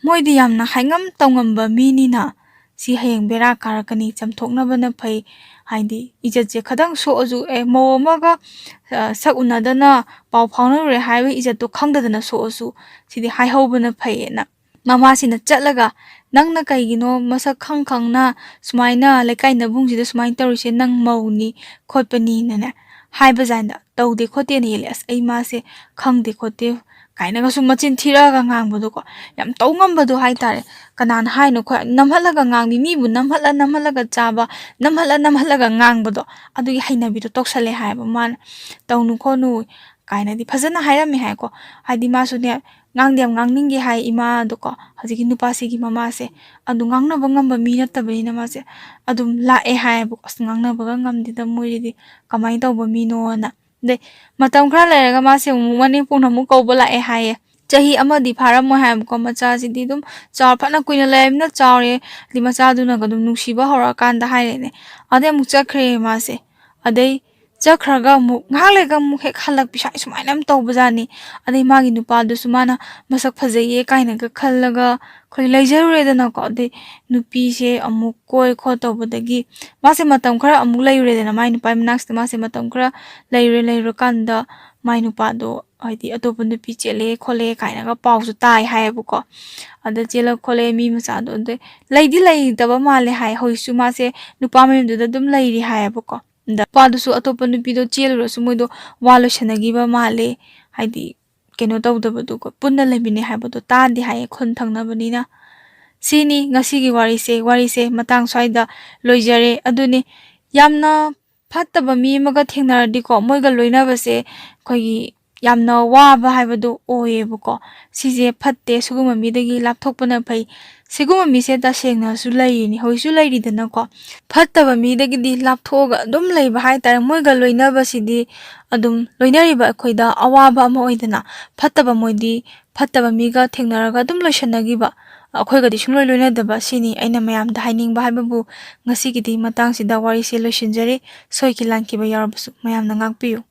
"ꯃꯣꯏꯗꯤ ꯌꯥꯝꯅ ꯍꯥꯏꯉꯝ ꯇꯧꯉꯝꯕ ꯃꯤꯅꯤꯅ ꯁꯤ ꯍꯌꯦꯡ ꯕꯦꯔꯥ ꯀꯥꯔꯛꯀꯅꯤ, ꯆꯝꯊꯣꯛꯅꯕꯅ ꯐꯩ꯫ ꯍꯥꯏꯗꯤ ꯏꯖꯠꯁꯦ ꯈꯤꯇꯪ ꯁꯣꯛꯑꯁꯨ, ꯑꯦ, ꯃꯧ ꯑꯃꯒ, ꯑ, ꯁꯛ ꯎꯅꯗꯅ ꯄꯥꯎ ꯐꯥꯎꯅꯔꯨꯔꯦ ꯍꯥꯏꯕꯒꯤ ꯏꯖꯠꯇꯣ ꯈꯪꯗꯗꯅ ꯁꯣꯛꯑꯁꯨ, ꯁꯤꯗꯤ ꯍꯥꯏꯍꯧꯕꯅ ꯐꯩꯌꯦꯅ"꯫ ꯃꯃꯥꯁꯤꯅ ꯆꯠꯂꯒ, "ꯅꯪꯅ ꯀꯩꯒꯤꯅꯣ ꯃꯁꯛ ꯈꯪ ꯈꯪꯅ ꯁꯨꯃꯥꯏꯅ ꯂꯩꯀꯥꯏ ꯅꯕꯨꯡꯁꯤꯗ ꯁꯨꯃꯥꯏꯅ ꯇꯧꯔꯤꯁꯦ? ꯅꯪ ꯃꯧꯅꯤ ꯈꯣꯠꯄꯅꯤꯅꯅꯦ" ꯍꯥꯏꯕꯖꯥꯠꯅꯤꯗ꯫ "ꯇꯧꯗꯦ ꯈꯣꯠꯇꯦꯅ ꯌꯦꯜꯂꯦ꯫ ꯑꯁ, ꯑꯩ ꯃꯥꯁꯦ ꯈꯪꯗꯦ ꯈꯣꯠꯇꯦ" ꯀꯥꯏꯅꯒ ꯁꯨꯝ ꯃꯆꯤꯟ ꯊꯤꯔꯛꯑꯒ ꯉꯥꯡꯕꯗꯣꯀꯣ, ꯌꯥꯝ ꯇꯧ ꯉꯝꯕꯗꯣ ꯍꯥꯏꯇꯥꯔꯦ꯫ ꯀꯅꯥꯅ ꯍꯥꯏꯅꯣ? ꯑꯩꯈꯣꯏ ꯅꯝꯍꯜꯂꯒ ꯉꯥꯡꯕꯤ, ꯃꯤꯕꯨ ꯅꯝꯍꯜꯂ ꯅꯝꯍꯜꯂꯒ ꯆꯥꯕ, ꯅꯝꯍꯜꯂ ꯅꯝꯍꯜꯂꯒ ꯉꯥꯡꯕꯗꯣ, ꯑꯗꯨꯒꯤ ꯍꯩꯅꯕꯤꯗꯣ ꯇꯧꯁꯜꯂꯦ ꯍꯥꯏꯌꯦꯕ ꯃꯥꯅ꯫ "ꯇꯧꯅꯨ ꯈꯣꯠꯅꯨ" ꯀꯥꯏꯅꯗꯤ ꯐꯖꯅ ꯍꯥꯏꯔꯝꯃꯦ ꯍꯥꯏꯀꯣ꯫ ꯍꯥꯏꯗꯤ ꯃꯥꯁꯨꯅꯦ, ꯉꯥꯡꯗꯤ ꯌꯥꯝ ꯉꯥꯡꯅꯤꯡꯒꯦ ꯍꯥꯏ ꯏꯃꯥꯗꯣꯀꯣ, ꯍꯧꯖꯤꯛꯀꯤ ꯅꯨꯄꯥꯁꯤꯒꯤ ꯃꯃꯥꯁꯦ꯫ ꯑꯗꯨ ꯉꯥꯡꯅꯕ ꯉꯝꯕ ꯃꯤ ꯅꯠꯇꯕꯅꯤꯅ ꯃꯥꯁꯦ ꯑꯗꯨꯝ ꯂꯥꯛꯑꯦ ꯍꯥꯏꯌꯦꯕꯀꯣ꯫ "ꯑꯁ, ꯉꯥꯡꯅꯕꯒ ꯉꯝꯗꯦꯗ ꯃꯣꯏꯁꯤꯗꯤ, ꯀꯃꯥꯏꯅ ꯇꯧꯕ ꯃꯤꯅꯣꯅ"꯫ ꯑꯗꯩ ꯃꯇꯝ ꯈꯔ ꯂꯩꯔꯒ ꯃꯥꯁꯦ ꯑꯃꯨꯛ ꯃꯅꯦꯝꯄꯣꯛꯅ ꯑꯃꯨꯛ ꯀꯧꯕ ꯂꯥꯛꯑꯦ ꯍꯥꯏꯌꯦ꯫ ꯆꯍꯤ ꯑꯃꯗꯤ ꯐꯥꯔꯝꯃꯣꯏ ꯍꯥꯏꯕꯀꯣ, ꯃꯆꯥꯁꯤꯗꯤ ꯑꯗꯨꯝ ꯆꯥꯎꯔ, ꯐꯅ ꯀꯨꯏꯅ ꯂꯩꯔꯃꯤꯅ ꯆꯥꯎꯔꯦ꯫ ꯑꯗꯩ ꯃꯆꯥꯗꯨꯅꯒ ꯑꯗꯨꯝ ꯅꯨꯡꯁꯤꯕ ꯍꯧꯔꯛꯑꯀꯥꯟꯗ ꯍꯥꯏꯔꯦꯅꯦ꯫ ꯑꯗꯩ ꯑꯃꯨꯛ ꯆꯠꯈ꯭ꯔꯦ ꯃꯥꯁꯦ꯫ ꯑꯗꯩ ꯆꯠꯈ꯭ꯔꯒ ꯑꯃꯨꯛ ꯉꯥꯏꯍꯥꯛ ꯂꯩꯔꯒ ꯑꯃꯨꯛ ꯍꯦꯛ ꯍꯜꯂꯛꯄꯤ, ꯁꯨꯃꯥꯏ-, ꯁꯨꯃꯥꯏꯅ ꯌꯥꯝ ꯇꯧꯕꯖꯥꯠꯅꯤ꯫ ꯑꯗꯩ ꯃꯥꯒꯤ ꯅꯨꯄꯥꯗꯨꯁꯨ ꯃꯥꯅ ꯃꯁꯛ ꯐꯖꯩꯌꯦ ꯀꯥꯏꯅꯒ ꯈꯜꯂꯒ ꯑꯩꯈꯣꯏ ꯂꯩꯖꯔꯨꯔꯦꯗꯅꯀꯣ꯫ ꯑꯗꯩ ꯅꯨꯄꯤꯁꯦ ꯑꯃꯨꯛ ꯀꯣꯏ ꯈꯣꯠ ꯇꯧꯕꯗꯒꯤ ꯃꯥꯁꯦ ꯃꯇꯝ ꯈꯔ ꯑꯃꯨꯛ ꯂꯩꯔꯨꯔꯦꯗꯅ, ꯃꯥꯏ ꯅꯨꯄꯥꯒꯤ ꯃꯅꯥꯛꯁꯤꯗ ꯃꯥꯁꯦ ꯃꯇꯝ ꯈꯔ ꯂꯩꯔꯨꯔꯦ꯫ ꯂꯩꯔꯨꯔꯀꯥꯟꯗ ꯃꯥꯏ ꯅꯨꯄꯥꯗꯣ, ꯍꯥꯏꯗꯤ, ꯑꯇꯣꯞꯄ ꯅꯨꯄꯤ ꯆꯦꯜꯂꯦ ꯈꯣꯠꯂꯦ ꯀꯥꯏꯅꯒ ꯄꯥꯎꯁꯨ ꯇꯥꯏ ꯍꯥꯏꯌꯦꯕꯀꯣ꯫ ꯑꯗ ꯆꯦꯜꯂ ꯈꯣꯠꯂꯦ ꯃꯤ ꯃꯆꯥꯗꯣ, ꯑꯗꯩ ꯂꯩꯗꯤ ꯂꯩꯇꯕ ꯃꯥꯜꯂꯦ ꯍꯥꯏ꯫ ꯍꯧꯖꯤꯛꯁꯨ ꯃꯥꯁꯦ ꯅꯨꯄꯥ ꯃꯌꯨꯝꯗꯨꯗ ꯑꯗꯨꯝ ꯂꯩꯔꯤ ꯍꯥꯏꯌꯦꯕꯀꯣ꯫ ꯑꯗ ꯅꯨꯄꯥꯗꯨꯁꯨ ꯑꯇꯣꯞꯄ ꯅꯨꯄꯤꯗꯣ ꯆꯦꯜꯂꯨꯔꯁꯨ ꯃꯣꯏꯗꯣ ꯋꯥ ꯂꯣꯏꯁꯟꯅꯈꯤꯕ ꯃꯥꯜꯂꯦ꯫ ꯍꯥꯏꯗꯤ, ꯀꯩꯅꯣ ꯇꯧꯗꯕꯗꯨꯀꯣ, ꯄꯨꯟꯅ ꯂꯩꯃꯤꯟꯅꯩ ꯍꯥꯏꯕꯗꯣ ꯇꯥꯗꯦ ꯍꯥꯏꯌꯦ, ꯈꯨꯟ ꯊꯪꯅꯕꯅꯤꯅ꯫ ꯁꯤꯅꯤ ꯉꯁꯤꯒꯤ ꯋꯥꯔꯤꯁꯦ꯫ ꯋꯥꯔꯤꯁꯦ ꯃꯇꯥꯡ ꯁ꯭ꯋꯥꯏꯗ ꯂꯣꯏꯖꯔꯦ꯫ ꯑꯗꯨꯅꯤ, ꯌꯥꯝꯅ ꯐꯠꯇꯕ ꯃꯤ ꯑꯃꯒ ꯊꯦꯡꯅꯔꯗꯤꯀꯣ, ꯃꯣꯏꯒ ꯂꯣꯏꯅꯕꯁꯦ ꯑꯩꯈꯣꯏꯒꯤ ꯌꯥꯝꯅ ꯋꯥꯕ ꯍꯥꯏꯕꯗꯣ ꯑꯣꯏꯌꯦꯕꯀꯣ꯫ ꯁꯤꯁꯦ ꯐꯠꯇꯦ, ꯁꯤꯒꯨꯝꯕ ꯃꯤꯗꯒꯤ ꯂꯥꯞꯊꯣꯛꯄꯅ ꯐꯩ꯫ ꯁꯤꯒꯨꯝꯕ ꯃꯤꯁꯦ ꯇꯁꯦꯡꯅꯁꯨ ꯂꯩꯔꯤꯅꯤ, ꯍꯧꯖꯤꯛꯁꯨ ꯂꯩꯔꯤꯗꯅꯀꯣ꯫ ꯐꯠꯇꯕ ꯃꯤꯗꯒꯤꯗꯤ ꯂꯥꯞꯊꯣꯛꯑꯒ ꯑꯗꯨꯝ ꯂꯩꯕ ꯍꯥꯏꯇꯥꯔꯦ꯫ ꯃꯣꯏꯒ ꯂꯣꯏꯅꯕꯁꯤꯗꯤ ꯑꯗꯨꯝ ꯂꯣꯏꯅꯔꯤꯕ ꯑꯩꯈꯣꯏꯗ ꯑꯋꯥꯕ ꯑꯃ ꯑꯣꯏꯗꯅ, ꯐꯠꯇꯕ ꯃꯣꯏꯗꯤ ꯐꯠꯇꯕ ꯃꯤꯒ ꯊꯦꯡꯅꯔꯒ ꯑꯗꯨꯝ ꯂꯣꯏꯁꯟꯅꯈꯤꯕ, ꯑꯩꯈꯣꯏꯒꯗꯤ ꯁꯨꯡꯂꯣꯏ ꯂꯣꯏꯅꯗꯕ꯫ ꯁꯤꯅꯤ ꯑꯩꯅ ꯃꯌꯥꯝꯗ ꯍꯥꯏꯅꯤꯡꯕ ꯍꯥꯏꯕꯕꯨ꯫ ꯉꯁꯤꯒꯤꯗꯤ ꯃꯇꯥꯡꯁꯤꯗ ꯋꯥꯔꯤꯁꯦ ꯂꯣꯏꯁꯤꯟꯖꯔꯦ꯫ ꯁꯣꯏꯈꯤ ꯂꯥꯟꯈꯤꯕ ꯌꯥꯎꯔꯕꯁꯨ ꯃꯌꯥꯝꯅ ꯉꯥꯛꯄꯤꯌꯨ꯫